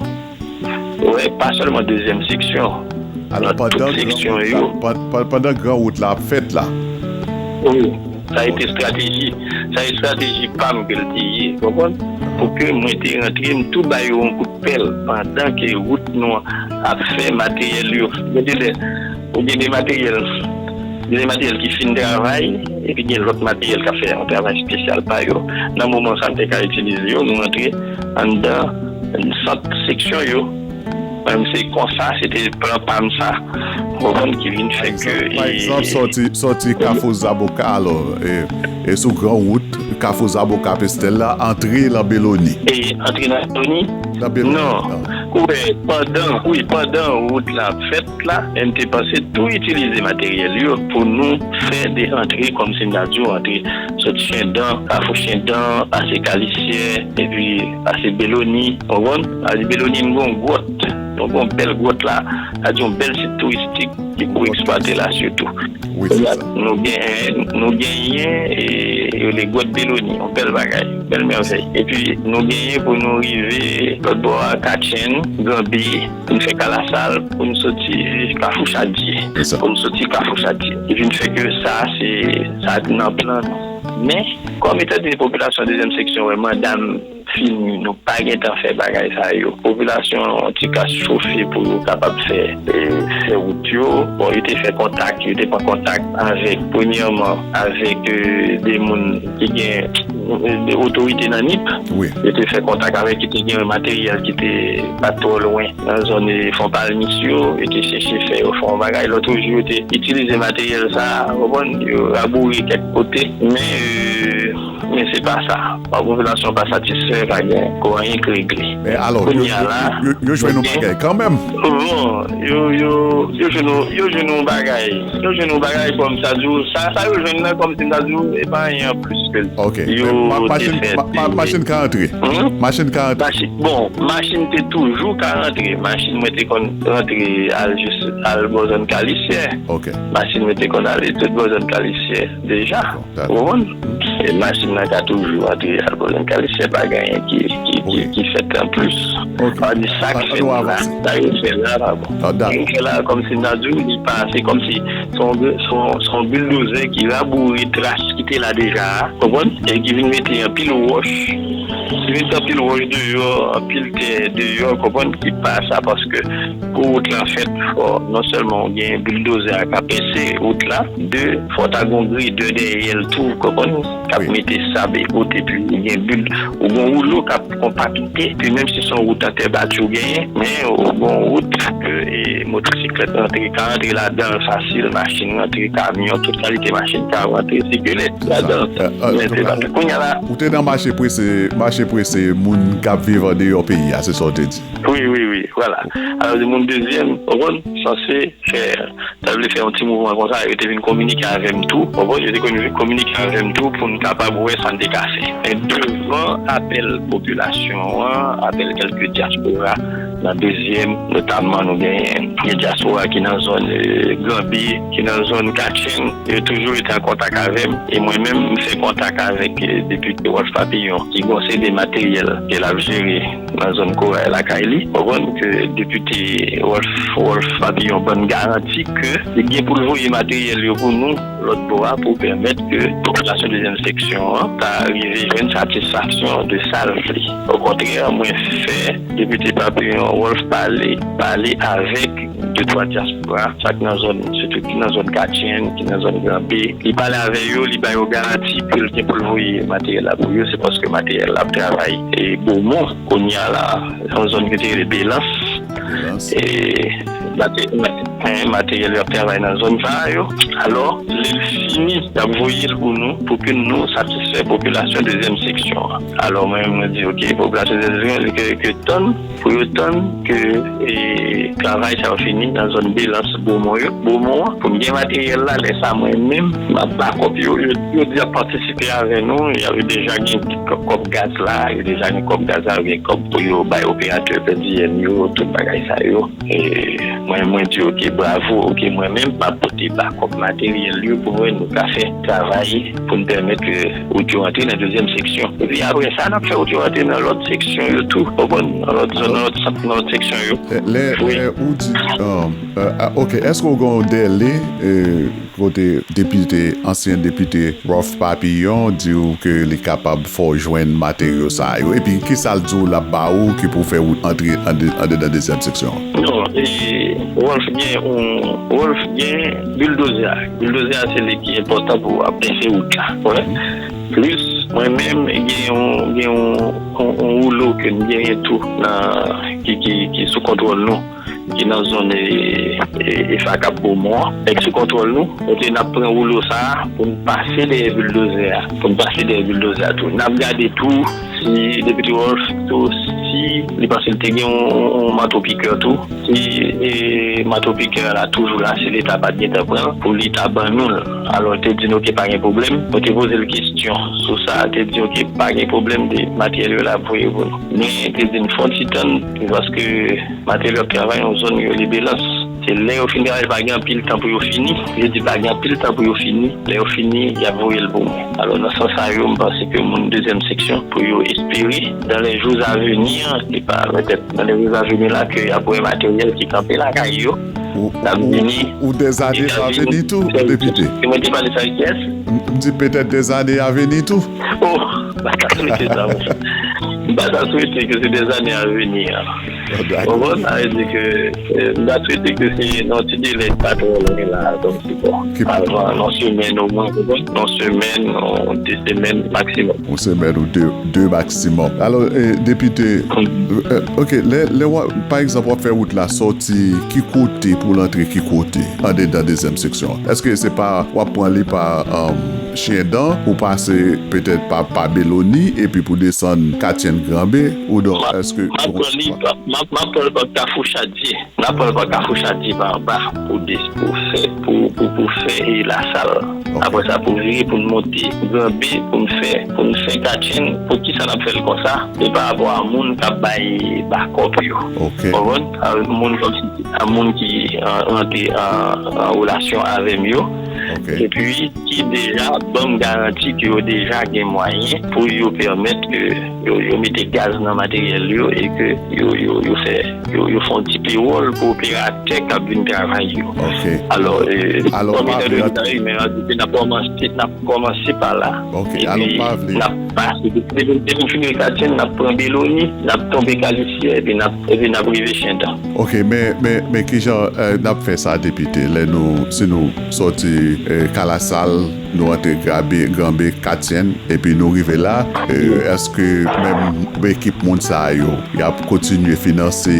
Ou wè, pa sèlman dezyèm seksyon, nan tout seksyon yo. Alò, pandan gran wout la, pan-, pan-, pandan gran wout la ap fèt la. Wi. Sa rete estrateji, sa estrateji pa m ke l te ye, konprann? Pou ke mwen te rantre, m tou ba yo yon kout pèl pandan ke wout nou ap fè, materyèl yo. Gen de lè, ou gen de materyèl, gen de materyèl ki fin travay, epi gen lòt materyèl k ap fè yon travay espesyal pa yo. Nan moman sa, m te ka itilize yo, nou rantre anndan sant seksyon yo. Mwen menm se konsa, se te plan pa m sa. Ou konprann, ki vin fè ke, pa egzanp, e, sòti, sòti Kafou Zaboka, alò, e, e sou gran wout, Kafou Zaboka Pestèl la, antre nan Beloni. E antre nan Beloni? Nan Beloni, non. Wi, pandan, wi, pandan wout la ap fèt la, M te panse tou itilize materyèl yo pou nou fè de antre, kòmsi m ta di w, antre sot Chendan, Kafou Chendan, pase Kalisyè, epi pase Beloni, w konprann? Sa vle di Beloni, m gen yon gwòt, yon, yon bèl gwòt la, sa vle di yon bèl sit touristik ki pou eksplwate la sitou. Wi, se sa. Nou gen, nou genyen, e, yo le gwòt Beloni, yon bèl bagay, bèl mèvèy. Epi nou genyen pou nou rive lòt bò a, Katchenn, Granbi, pou n fè Kalasal, pou n soti Kafou Chadye. Se sa. Pou n soti Kafou Chadye. Epi n fè ke sa, se, sa nan plan nou. Men, kòm etandone popilasyon dezyèm seksyon wè manda m fini, nou pa gentan fè bagay sa yo. Popilasyon an ti ka chofe pou yo kapab fè, e, fè wout yo. Bon, yo te fè kontak, yo te pran kontak avèk, premyèman, avèk, e, de moun ki gen, e, de otorite nan nip. Wi. Yo te fè kontak avèk, ki te gen materyèl ki te pa twò lwen nan zòn, e, Fon Palmis yo. Yo te chèche fè yo fè yon bagay. Lòt jou, yo te itilize materyèl sa a, w konprann, yo raboure kèk kote. Men, e, Men se pa sa. Popilasyon pa satisfè, pa gen ko anyen k regle. Men alò, yo, kounye a la, yo, yo, yo jwenn yon bagay kanmenm. Bon, yo, yo, yo jwenn yon, yo jwenn yon bagay. Yo jwenn yon bagay kòm sa di w, sa, sa yo jwenn nan kòm si m ta di w, e pa anyen an plis ke yo te fè. Ok. Men ma-, machin, ma-, ma-, machin ka antre. Hmm? Machin ka antre. Machin, bon, machin te toujou ka rantre. Machin mwen te konn rantre al jis, al bò zòn Kalisyè. Ok. Machin mwen te konn ale tout bò zòn Kalisyè deja. Dakò. Ou konprann? E machin nan ka toujou antre al pwoblèm kalisè, pa gen anyen ki, ki, ki, wi, ki fèt anplis. Ok. Sa di sa k fèt la, sa yo fè la pa bon. Sa yo fè la kòmsi m ta di w, li pa, se kòmsi se yon, se yon, se yon bildozè ki raboure tras ki te la deja a, konprann? E ki vin mete anpil wòch, ki vin mete anpil wòch deyò, anpil tè deyò, konprann? Ki pa sa, paske pou wout lan fèt, fò non sèlman w gen bildozè a ka pèse wout la, de, fò ta gon gredè dèyè l tou, w konprann? K ap mete sab e kote, epi ou gen bil, ou gon woulo k ap konpakte, epi menm si se yon wout an tè bati w genyen, men ou gon wout ke, e, motosiklèt rantre, ka rantre ladan l fasil, machin rantre, kamyon, tout kalite machin ka rantre, sikile ladan l. Men se pa tou. Kounye a la, ou te nan mache prese, mache prese moun k ap viv andeyò peyi a, se sa w te di? Wi, wi, wi, vwala. Alò, de moun dezyèm, w konprann, sanse fè, ta vle fè yon ti mouvman konsa, yo te vin kominike avè m tou, w konprann, yo te komi-, kominike avè m tou pou n kapab wè sa n te ka fè. Men devan apèl popilasyon an, apèl kèlke dyaspora nan dezyèm, notamman nou gen, gen dyaspora ki nan zòn, e, Granbi, ki nan zòn Katchenn, yo toujou rete an kontak avè m. E mwen menm, m fè kontak avèk, e, depite Rolph Papillon, ki gon seri de materyèl ke l ap jere nan zòn Koray lakay li. Ou konprann ke depite Rolph, Rolph Papillon ban n garanti ke li gen pou l voye materyèl yo pou nou lòt bò a pou pèmèt ke popilasyon dezyèm seksyon an ta rive jwenn satisfaksyon de sa l vle. Okontrè, mwen fè depite Papillon Rolph pale, pale avèk de twa dyaspora, sa k nan zòn, sitou ki nan zòn Katchenn, ki nan zòn Granbi. Li pale avè yo, li ba yo garanti ke l gen pou l voye materyèl la pou yo, se paske materyèl la ap travay e Bomon. Kounye a la, yon zòn ki te rele Belans. Belans. E mate-, ma-, e materyèl yo ap travay nan zòn sa yo. Alò, lè l fini, y ap voye l pou nou, pou ke nou satisfè popilasyon dezyèm seksyon an. Alò, mwen, mwen di, oke, popilasyon dezyèm seksyon an, ke, ke tann, pou yo tann ke, e, travay sa yo fini nan zòn Belans, Bomon yo, Bomon an, pou n gen materyèl la, lè sa mwen menm, m ap bakòp yo, yo, yo di y ap patisipe avè nou, y ap deja gen kòb gaz la, yo deja gen kòb gaz la, yo gen kòb pou yo bay operatè P D M yo, tout bagay sa yo. E, mwen, mwen di, oke, bravo, oke, mwen menm, m ap pote bakòp materyèl yo pou mwen, nou ka fè travay pou n pèmèt ke wout yo antre nan dezyèm seksyon. Epi apre sa, n ap fè wout yo antre nan lòt seksyon yo tou. Konprann? Nan lòt zòn, nan lòt sant, nan lòt seksyon yo. E, lè, wi, lè ou di, um, e, a, oke, èske w gen yon dèle, e, kote depite, ansyen depite Rolph Papillon di w ke li kapab fè w jwenn materyo sa yo? Epi, kisa l di w l ap ba ou ki pou fè wout antre andedan dezyèm seksyon an? Non, e, Rolph gen yon, Rolph gen bildozè a. Bildozè a, se li ki enpòtan pou ap pèse wout la. Wè. Plis, mwen menm, gen yon, gen yon, yon, yon woulo ke m genyen tou nan, ki, ki, ki sou kontwòl nou, ki nan zòn, e, e, Efakab Bomon an, nèg sou kontwòl nou, kote n ap pran woulo sa a pou n pase dèyè bildozè a, pou n pase dèyè bildozè a tou. N ap gade tou si depite Rolph tou, si Li panse l te gen yon, yon mato pikè tou. Si e, mato pikè a la toujou la, si Leta pa t gentan pran l, pou li ta ban nou l. Alò, l te di nou ke pa gen pwoblèm. Nou te poze l kesyon sou sa, l te di nou ke pa gen pwoblèm, de materyèl yo l ap voye pou nou. Men, l te di n fè yon ti tann, paske materyèl yo ap travay yon zòn yo rele Belans. Se lè yo fin travay, pa gen anpil tan pou yo fini. Yo di pa gen anpil tan pou yo fini. Lè yo fini, y ap voye l pou mwen. Alò, nan sans sa yo, m panse ke moun dezyèm seksyon, pou yo espere, dans les jours à venir, se pa petèt dans les jours à venir la, ke y ap wè materyèl ki kanpe lakay yo, ou, k ap ou, vini, ou des années à venir tou, depite. E mwen te pale sa ak kiyès? M, m di petèt des années à venir tou. Oh, m pa ta swete sa, monchè. M pa ta swete ke se des années à venir. Ou konprann? Sa vle di ke, eh, m ta swete ke se nan ti delè ki pa twò lwen la, kòmsi bon. Avan, nan semèn omwen, ou konprann? Nan semèn, nan de semèn maksimòm. Yon semèn ou de, de maksimòm. Alò, eh, depite, eh, ok, lè, lè w ap, pa egzanp, w ap fè wout la, sòti ki kote pou l antre ki kote, andedan dezyèm seksyon? Èske se pa, w ap pran li pa, um, Chyendan, ou pase petèt pa, pa Beloni, epi pou desann Katyenn Granbe, ou don, èske m ap pran li pa, m ap, m ap pran li pa Kafou Chadye. N ap pran pa Kafou Chadye pa anba pou de, pou fè, pou, pou, pou fè e lasal. Ok. Apre sa, pou vire, pou n monte Granbe, pou n fè, pou n fè Katyenn. Poukisa n ap fè l konsa? Se pa rapò a moun k ap bay bakòp yo. Ok. Konprann? A moun kòmsi, a moun ki, an, rantre an, an relasyon avè m yo. Ok. Epi, ki deja ban m garanti ke yo deja gen mwayen pou yo pèmèt ke yo, yo mete gaz nan materyèl yo e ke yo, yo, yo fè, yo, yo fè yon ti pewòl pou operatè k ap vin travay yo. Ok. Alò, eh, alò, kòm pa etan vle done antre. Sa, men, an, n ap kòmanse, n ap kòmanse pa la. Ok, alò, epi, pa vle. N ap pase, depi, depi, depi n fin Katyenn, n ap pran Beloni, n ap tonbe Kalisyè, epi n ap, epi n ap rive Chyendan. Ok, men, men, men kijan, eh, n ap fè sa, depite, lè nou, si nou sòti, eh, Kalasal, nou antre Grabe, Granbe, Katyenn, epi nou rive la, eh, èske menm ekip moun sa yo, y ap kontinye finanse,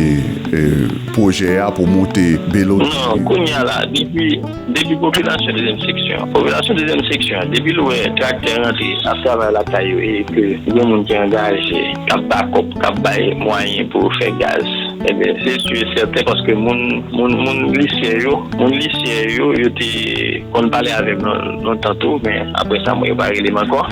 eh, pwojè a pou monte Beloni? Non, kounye a la, depi, depi popilasyon dezyèm seksyon, popilasyon dezyèm seksyon, depi l wè traktè rantre ap travay lakay yo e ke gen moun ki angaje, k ap bakòp, k ap bay mwayen pou yo fè gaz, ebyen, se si e sèten, paske moun, moun, moun Lisyè yo, moun Lisyè yo, yo te konn pale avè m lon-, lontan tou, men apre sa, mwen, yo pa rele m ankò.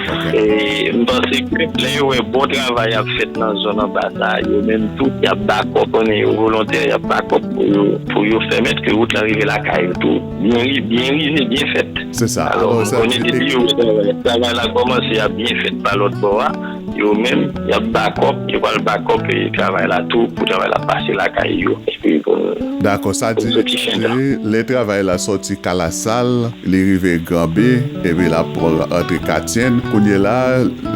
Ok. E m panse ke lè yo wè bon travay ap fèt nan zòn anba sa, yo menm tou, y ap bakòp, konnen yo volontè, y ap bakòp pou yo, pou yo pèmèt ke wout lan rive lakay yo tou, byen ri-, byen rive, byen fèt. Se sa. Alò, alò, m konnen depi yo wè travay, travay la kòmanse ap byen fèt pa lòt bò a, yo menm, y ap bakòp, yo pral bakòp e travay la tou, pou travay la pase lakay yo. Epi pou n, dakò, sa pou n di, soti Chyendan. Lè travay la sòti Kalasal, li rive Granbe, epi l ap pran antre Katyenn. Kounye la,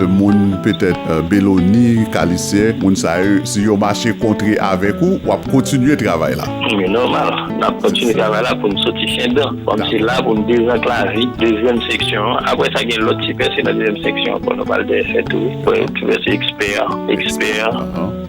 moun petèt, eh, Beloni, Kalisyè, moun sa yo, si yo mache kontre avèk ou, w ap kontinye travay la. Men nòmal, n ap kontinye travay la pou n soti Chyendan. Kòmsi la pou n dezanklave dezyèm seksyon an. Apre sa, gen lòt ti pèse nan dezyèm seksyon ankò, nou pral fè tou. Ti pèse Ekspè, Ekspè.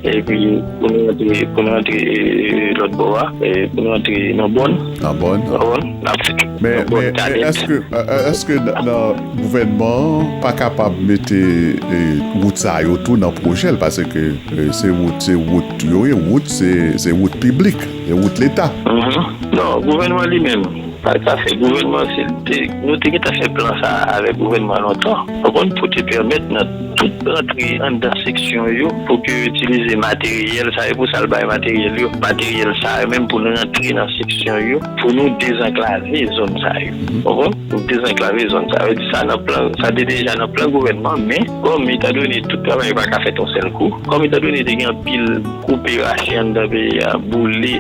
Epi, pou nou rantre, pou nou rantre, eh, lòt bò a, eh, pou nou rantre nan Bòn. Nan Bòn. Nan Bòn, n ap fè. Men, men, men èske, eh, eh, èske nan, nan gouvènman an pa kapab mete, eh, wout sa yo tou nan pwojè l? Paske, eh, se wout, se wout yo ye, wout, se, se wout piblik, se wout Leta. Mhm. Non, gouvènman li menm, pa, pa fè gouvènman, se te, nou te gentan fè plan sa a avèk gouvènman an lontan. Ou konprann, pou te pèmèt nan tout rantre anndan seksyon yo, pou ke yo itilize materyèl sa yo, pou sa l bay materyèl yo. Materyèl sa yo menm pou nou rantre nan seksyon yo, pou nou dezanklave zòn sa yo. Mhm. Ou konprann? Pou dezanklave zòn sa yo. Sa nan plan, sa te deja nan plan gouvènman, men kòm etandone tout travay yo pa ka fèt yon sèl kou, kòm etandone te gen anpil koupe rache anndan peyi a, boule,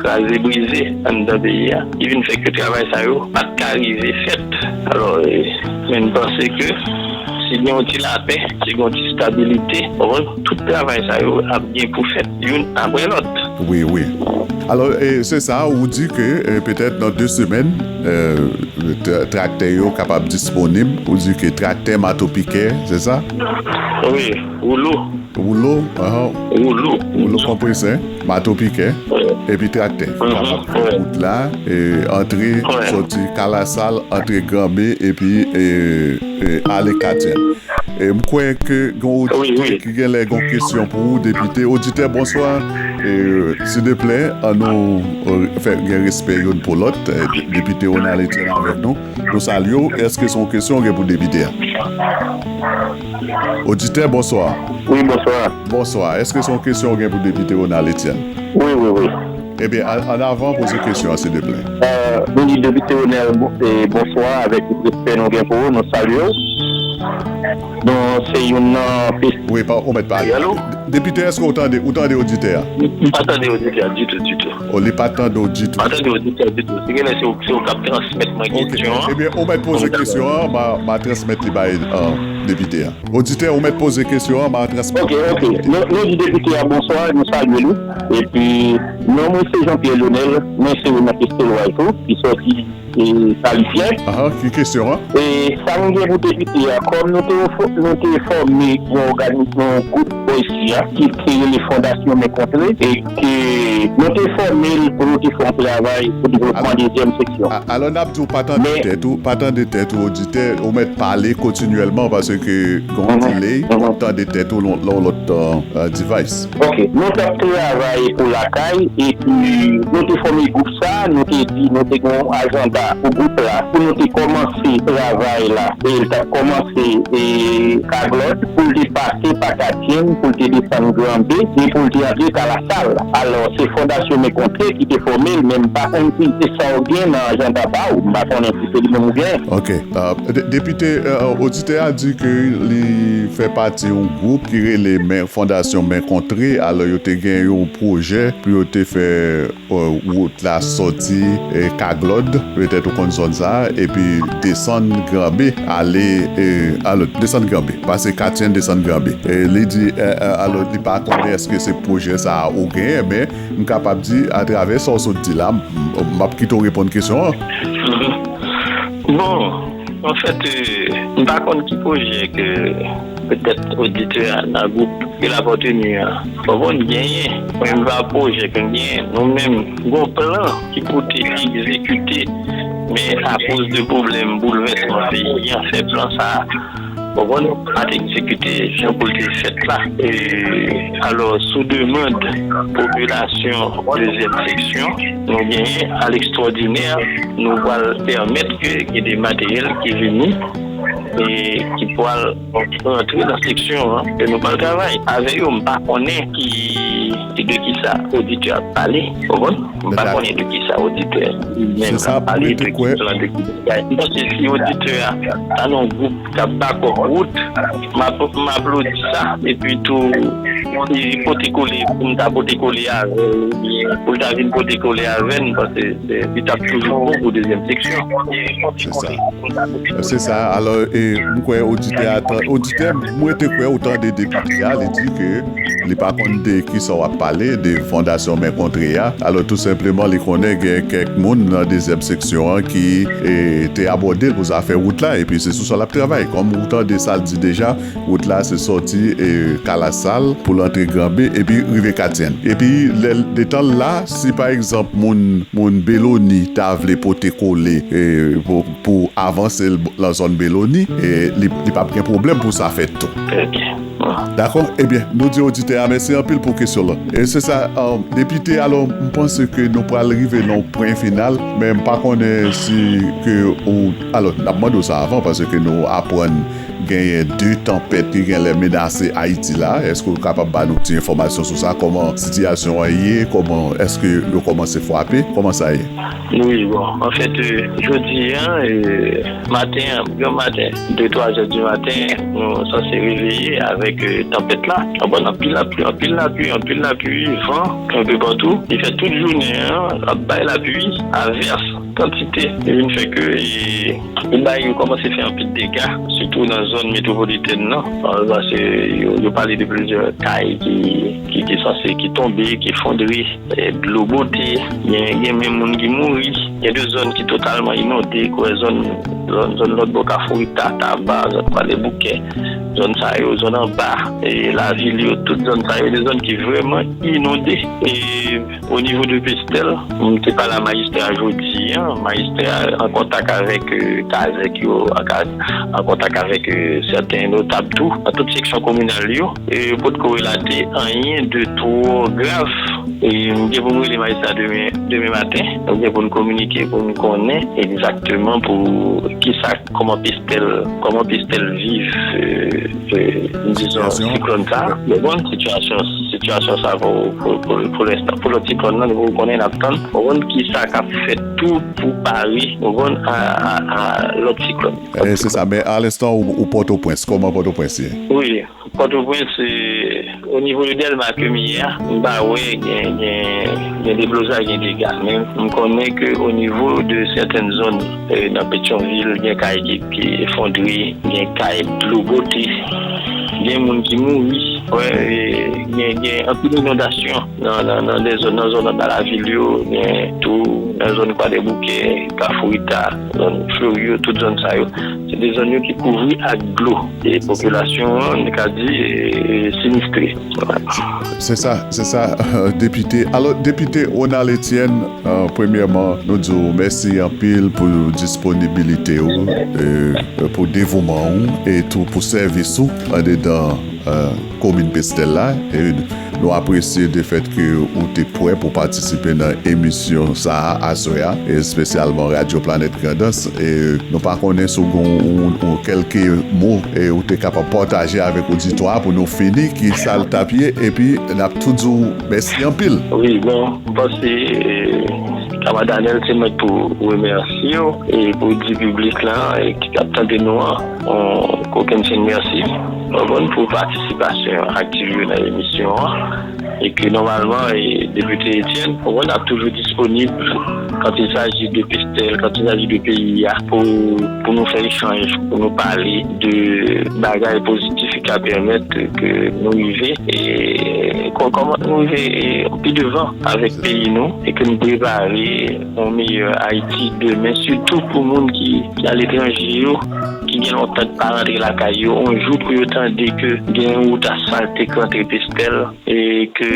kraze brize anndan peyi a, ki vin fè ke travay sa yo pa t ka rive fèt. Alò, eh, men n panse ke si gen yon ti lapè, si gen yon ti stabilite, ou konprann, tout travay sa yo ap gen pou fèt youn apre lòt. Wi, wi. Alò, eh, se sa, ou di ke, eh, petèt nan de semèn, eh, tra-, traktè yo kapab disponib. Ou di ke traktè, mato pikè, se sa? Wi, woulo. Woulo, ahan. Woulo. Woulo konpresè, mato pikè, wi, epi traktè. Mhm, kapab fè, wi, wout la, e, antre, wi, sòti Kalasal, antre Granbe, epi, e, e, ale Katyenn. E m kwè ke gen yon oditè ki gen lè gen yon kesyon pou ou, depite. Oditè, bonswa. E, silvouplè, an nou e, fè gen respè youn pou lòt. E, depite Ronald Etienne avèk nou. Nou salye w. Èske se yon kesyon w gen pou depite a? Oditè, bonswa. Wi, bonswa. Bonswa. Èske se yon kesyon w gen pou depite Ronald Etienne? Wi, wi, wi. Ebyen, an, an avan, poze kesyon an, silvouplè. E, nou di depite Ronald, bon, e, bonswa, avèk tout respè nou gen pou ou, nou salye w. Donk, se youn nan pis- Wi, pa, ou mèt pale. Wi, alo? Depite, èske ou tande, ou tande oditè a? M pa tande oditè a ditou, ditou. O, li pa tande w ditou. Pa tande oditè a ditou. Si genlè se ou, se ou k ap transmèt mwen kesyon an. Ebyen, ou mèt poze kesyon an, m a, m a transmèt li bay e, depite a. Oditè, ou mèt poze kesyon an, m a transmèt. Ok, ok. Nou, nou di depite a bonswa, nou salye li. Epi, non mwen se Jean Pierre Lionel, mwen se yon nan Pistol White tou, ki sòti e, Kalifyè. Ahan, ki kesyon an? E, sa m gen pou depite a, kòm nou te, fò- nou te fòme yon ògani- yon gwoup bò isi a, ki te rele Fondasyon Men Kontre, e ke nou te fòme l pou nou te fè yon travay pou devlopman dezyèm seksyon. A- alò, n ap di w pa tande tèt ou, pa tande tèt ou, oditè, ou mèt pale kontinyèlman, paske gen yon delay, w ap tande tèt ou lè w lòt e, device. Ok, nou t ap travay pou lakay, epi nou te fòme gwoup sa, nou te di nou te gen yon ajanda pou gwoup la, pou nou te kòmanse travay la. E l t ap kòmanse e, Kaglòd, pou l te pase pa Katyenn, pou l te desann Granbe, e pou l te antre Kalasal. Alò, se Fondasyon Men Kontre ki te fòme l, men m pa konn si se sa w gen nan ajanda pa w, m pa konnen si se li menm ou gen. Ok, e, de- depite, e, oditè a di ke li fè pati yon gwoup ki rele Men Fondasyon Men Kontre, alò yo te gen yon pwojè pou yo te fè e, wout la sòti e, Kaglòd, petèt ou konn zòn sa a, epi desann Granbe, ale e, alò, desann Granbe, pase Katyenn desann Granbe. E, li di, e, e, alò, li pa konnen èske se pwojè sa a ou genyen, men m kapab di, atravè sa w sot di la, m- m- m ap kite w reponn kesyon an. Mhm. Bon, anfèt, e, m pa konn ki pwojè ke petèt oditè a nan gwoup ke l apateni an. Ou konprann? Genyen. Mwen menm pa pwojè ke m genyen. Nou menm, gon plan ki pou te egzekite. Men akoz de pwoblèm boulvèsman peyi an, fè plan sa a, ou konprann, pa t egzekite jan pou l te fèt la. E, alò, sou demann popilasyon dezyèm seksyon, nou genyen a lekstwòdinè, nou pral pèmèt ke gen de materyèl ki vini e ki pral rantre nan seksyon an, e nou pral travay avè yo. M pa konnen ki, ki de ki sa oditè a ap pale, ou konprann? M pa konnen de ki sa oditè a li menm ap pale, de ki plan, de ki bagay. M panse si oditè a ta nan yon gwoup k ap bakòp wout, m ap, m aplodi sa, epi tou, li pote kole, pou m ta pote kole avè l, oubyen pou l ta vin pote kole avè n, paske se, li t ap toujou bon pou dezyèm seksyon. Se sa. Se sa. Alò, e, m kwè oditè a tan- oditè, mwen te kwè ou tande depite a, li di ke li pa konn de ki sa w ap pale, de Fondasyon Men Kontre a. Alò, tou senpleman, li konnen gen kèk moun nan dezyèm seksyon an ki e, te abòde l pou zafè wout la, epi se sou sa l ap travay. Kòm ou tande sa l di deja, wout la se sòti e, Kalasal pou l antre Granbe, epi rive Katyenn. Epi lè l- detan l la, si pa egzanp moun, moun Beloni ta vle pote kole e, pou, pou avanse l nan zòn Beloni, e, li, li p ap gen pwoblèm pou sa fèt tou. Dakò? Ebyen, nou di oditè a mèsi anpil pou kesyon lan. E se sa, e, depite, alò, m panse ke nou pral rive nan yon pwen final, men m pa konnen si ke ou, alò, n ap mande w sa avan, paske nou aprann genyen de tanpèt ki gen lè menase Ayiti la. Èske w kapab ba nou ti enfòmasyon sou sa? Kòman sitiyasyon an ye? Kòman, èske yo kòmanse frape? Kòman sa ye? Wi, bon, anfèt, e, jodi a, e, maten an, gran maten, de twa zè di maten, nou sanse reveye avèk, e, tanpèt la. Konprann, anpil lapli, anpil lapli, anpil lapli, van, enpe patou. Li fè tout jounen an, ap bay lapli, avès, kantite. Li vin fè ke, e, li bay, yo kòmanse fè anpil dega, sitou nan zòn metwopolitèn nan. Paske yo, yo pale de plizyè kay ki, ki, ki sanse, ki tonbe, ki efondre. E, dlo bote, gen, gen menm moun ki mouri. Gen de zòn ki totalman inonde, kwè zòn, zòn, zòn lòt bò Kafou Rita, Taba, zòn Kwadèboukè, zòn sa yo, zòn anba, e lavil yo, tout zòn sa yo, de zòn ki vrèman inonde. E o nivo de Pestèl, m te pale a majistra jodi a, majistra an kontak avèk, e, kazèk yo, an ka-, an kontak avèk, e, sèten notab tou, nan tout seksyon kominal yo. E yo potko relate anyen de twò grav. E m gen pou m rele majistra demen, demen maten. M gen pou n kominike pou n konnen egzakteman pou kisa, kòman Pestèl, kòman Pestèl viv, e, e, dizon, sitiyasyon, siklòn sa. Bon, sitiyasyon, sitiyasyon sa pou, pou, pou, pou lenstan. Pou lòt siklòn nan, nou konnen n ap tann. Bon, kisa k ap fèt tou pou pare, bon, a, a, a lòt siklòn. E, se sa, men a lenstan, ou, ou Pòtoprens, kòman Pòtoprens ye? Wi, Pòtoprens, e, o nivo de Dèlma ke m ye a, m pa wè gen, gen, gen deblozay, gen dega. Men m konnen ke o nivo de sètèn zòn, e, nan Petyonvil, gen kay ki, ki efondre, gen kay dlo bote, gen moun ki mouri. Wè, e, gen, gen anpil inondasyon nan, nan, nan de zòn, nan zòn anba lavil yo, gen tou nan zòn Kwadèboukè, Kafou Rita, zòn Flori yo, tout zòn sa yo. Se de zòn yo ki kouvri ak dlo. E popilasyon an, nou ka di, e, sinistre. Se sa, se sa, depite. Alò, depite Ronald Etienne, e, premyèman, nou di w mèsi anpil pou disponibilite w, e, pou devouman w, e tou pou sèvis ou andedan, e, komin Pestèl la. E nou apresye de fèt ke ou te prè pou patisipe nan emisyon sa a aswè a, espesyalman Radyo Planèt Grandans. E nou pa konnen si w gen yon, yon, yon kèlke mo, e ou te kapab pataje avèk oditwa a pou nou fini, ki sa l t ap ye, epi n ap tou di w mèsi anpil. Wi, bon, m panse, e, Kamad Anèl, se mwen pou remèsye w e pou di piblik la, e ki t ap tande nou an, yon kokennchenn mèsi. Konprann, pou patisipasyon aktif yo nan emisyon an. E ke nòmalman, e, depite Etienne, konprann, ap toujou disponib quand il s'agit de Pestèl, quand il s'agit de peyi a, pou, pou nou fè echanj, pou nou pale de bagay pozitif ki ka pèmèt ke nou rive, e, kò-, kòman nou rive, e, pi devan avèk peyi nou, e ke nou prepare yon meyè Ayiti demen, sitou pou moun ki, ki aletranje yo, ki gen lontan pa rantre lakay yo, yon jou pou yo tande ke gen yon wout asfalte k rantre Pestèl, e ke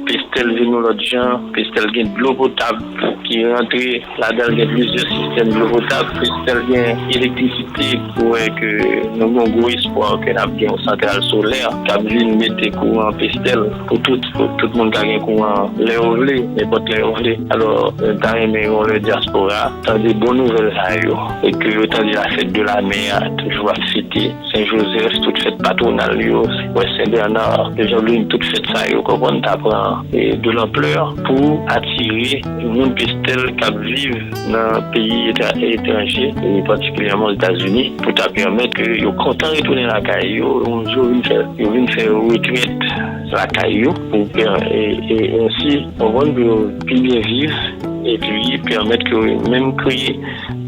Pestèl vin yon lòt jan, Pestèl gen dlo potab ki rantre ladan l, gen plizyè sistèm dlo potab, Pestèl gen elektrisite, pou wè ke nou gen yon gwo espwa ke n ap gen yon santral solè k ap vin mete kouran Pestèl pou tout, pou tout moun ka gen kouran lè yo vle, nenpòt lè yo vle. Alò, m ta renmen yon lè dyaspora tande bon nouvèl sa yo, e ke yo tande la fèt de la mè a toujou ap fete, Sen Jozèf, tout fèt patwonal yo, wè, Sen Bèna, Lejan Blouin, tout fèt sa yo, konprann, ta pran, e, de lanplè pou atire moun Pestèl k ap viv nan peyi eta-, etranje, e patikilyèman Ozetazini, pou ta pèmèt ke yo kontan retounen lakay yo, yon jou vin fè, yo vin fè retrèt lakay yo, pou pè-, e, e, ensi, konprann, pou yo pi byen viv, epi pèmèt ke yo menm kreye,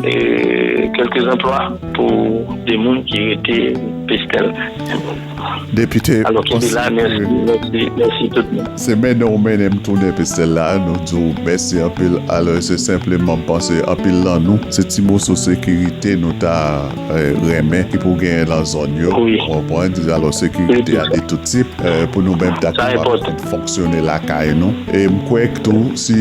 e, kèlke zanplwa pou de moun ki rete Pestèl. Depite, alò, kenbe la, mèsi, mèsi, mèsi tout moun. Se mennen w mennen m tounen Pestèl la, nou di w mèsi anpil. Alò, se senpleman, m panse anpil nan nou, se ti moso sekirite nou ta, e, renmen ki pou genyen nan zòn yo. Wi. Ou konprann? Alò, sekirite a de tout tip, e, pou nou menm ta kapab fonksyone lakay nou. E m kwè tou, si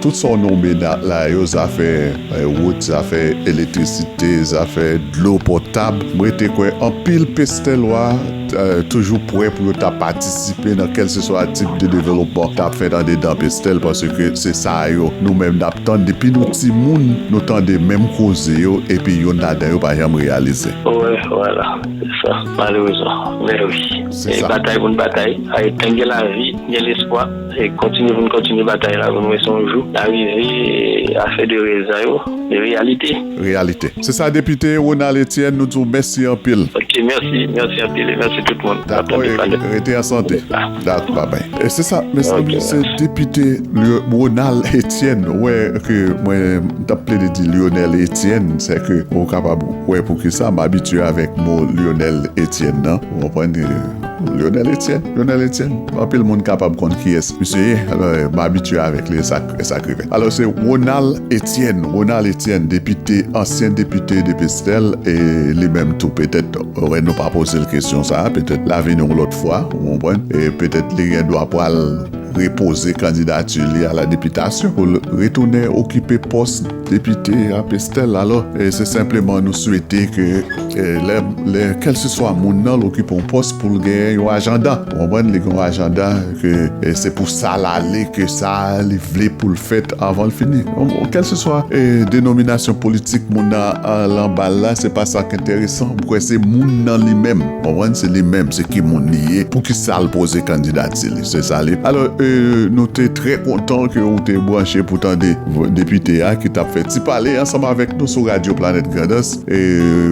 tout sa w nonmen la, la yo, zafè, e, wout, zafè elektrisite, zafè dlo potab, m rete kwè anpil Pestèlwa, e, toujou prè pou yo ta patisipe nan kèlseswa tip de devlopman k ap fèt andedan Pestèl, paske se sa yo nou menm n ap tann depi nou timoun, nou tande menm koze yo, epi youn ladan yo pa janm reyalize. Wi, vwala, se sa, malerezman. Men wi. Se sa. Batay pou n batay, a, e tank gen lavi, gen lespwa, e kontinye pou n kontinye batay la, pou n wè si yon jou n a rive, e afè de rèv sa yo, de reyalite. Reyalite. Se sa, depite Ronald Etienne, nou di w mèsi anpil. Ok, mèsi, mèsi anpil, e mèsi tout moun. Dakò, e rete an sante. Dakò, babay. E se sa, mezanmi, se depite Lyo-, Ronald Etienne. Ou wè ke mwen, m t ap plede di Lionel Etienne, se ke ou kapab wè poukisa m abitye avèk mo Lionel Etienne nan. Ou konprann? Lyonel Etienne, Lyonel Etienne. Anpil moun kapab konn kiyès misye ye. Alò, eh, m abitye avèk li, e sa, e sa k rive. Alò, se Ronald Etienne, Ronald Etienne, depite, ansyen depite de Pestèl, e li menm tou, petèt, wè, nou pa poze l kesyon sa a, petèt l a vini yon lòt fwa, ou konprann, e petèt li gen dwa pral repoze kandidati li a la depitasyon pou l retounen okipe pòs depite a Pestèl. Alò, e se senpleman nou swete ke, e, lè, lè, kèlseswa moun nan, l okipe yon pòs pou l genyen yon ajanda. Ou konprann, li gen yon ajanda ke, e, se pou sa l ale, ke sa li vle pou l fèt avan l fini. Bon, kèlseswa, e, denominasyon politik moun nan, an, anba l la, se pa sa k enteresan. M kwè se moun nan li menm. Ou konprann, se li menm, se ki moun li ye, pou ki sa l poze kandidati li, se sa li. Alò, e, nou te trè kontan ke ou te branche pou tande depite a ki t ap fè ti pale ansanm avèk nou sou Radyo Planèt Grandans. E,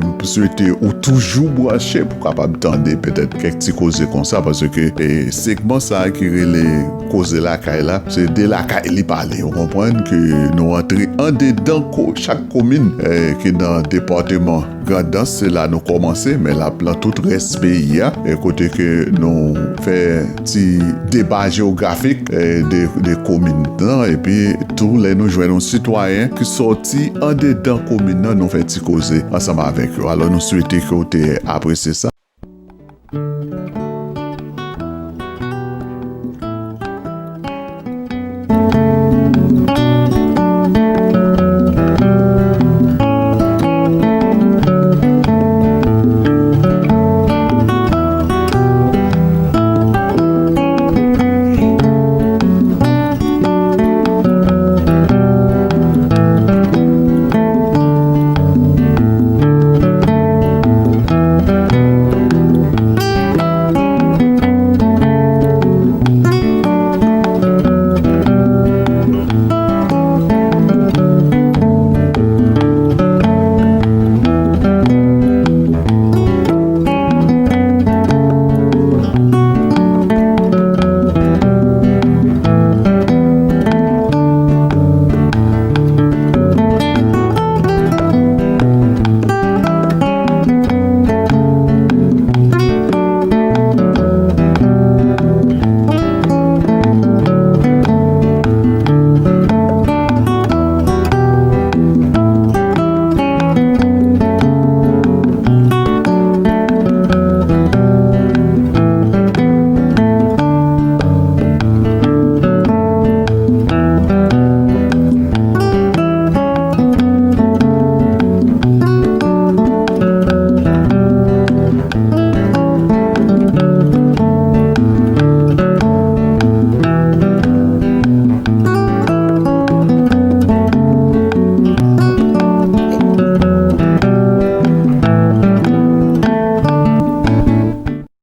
m swete ou toujou branche pou kapab tande petèt kèk ti koze konsa, paske, e, segman sa a ki rele Koze Lakay la, se de lakay li pale. Ou konprann ke nou antre andedan ko-, chak komin, e, ki nan depatman Grandans, se la nou kòmanse, men l ap nan tout rès peyi a, e kote ke nou fè ti deba jewografik, e, de, de komin nan, epi tou lè nou jwenn yon sitwayen ki sòti andedan komin nan, nou fè ti koze ansanm avèk yo. Alò, nou swete ke w te apresye sa.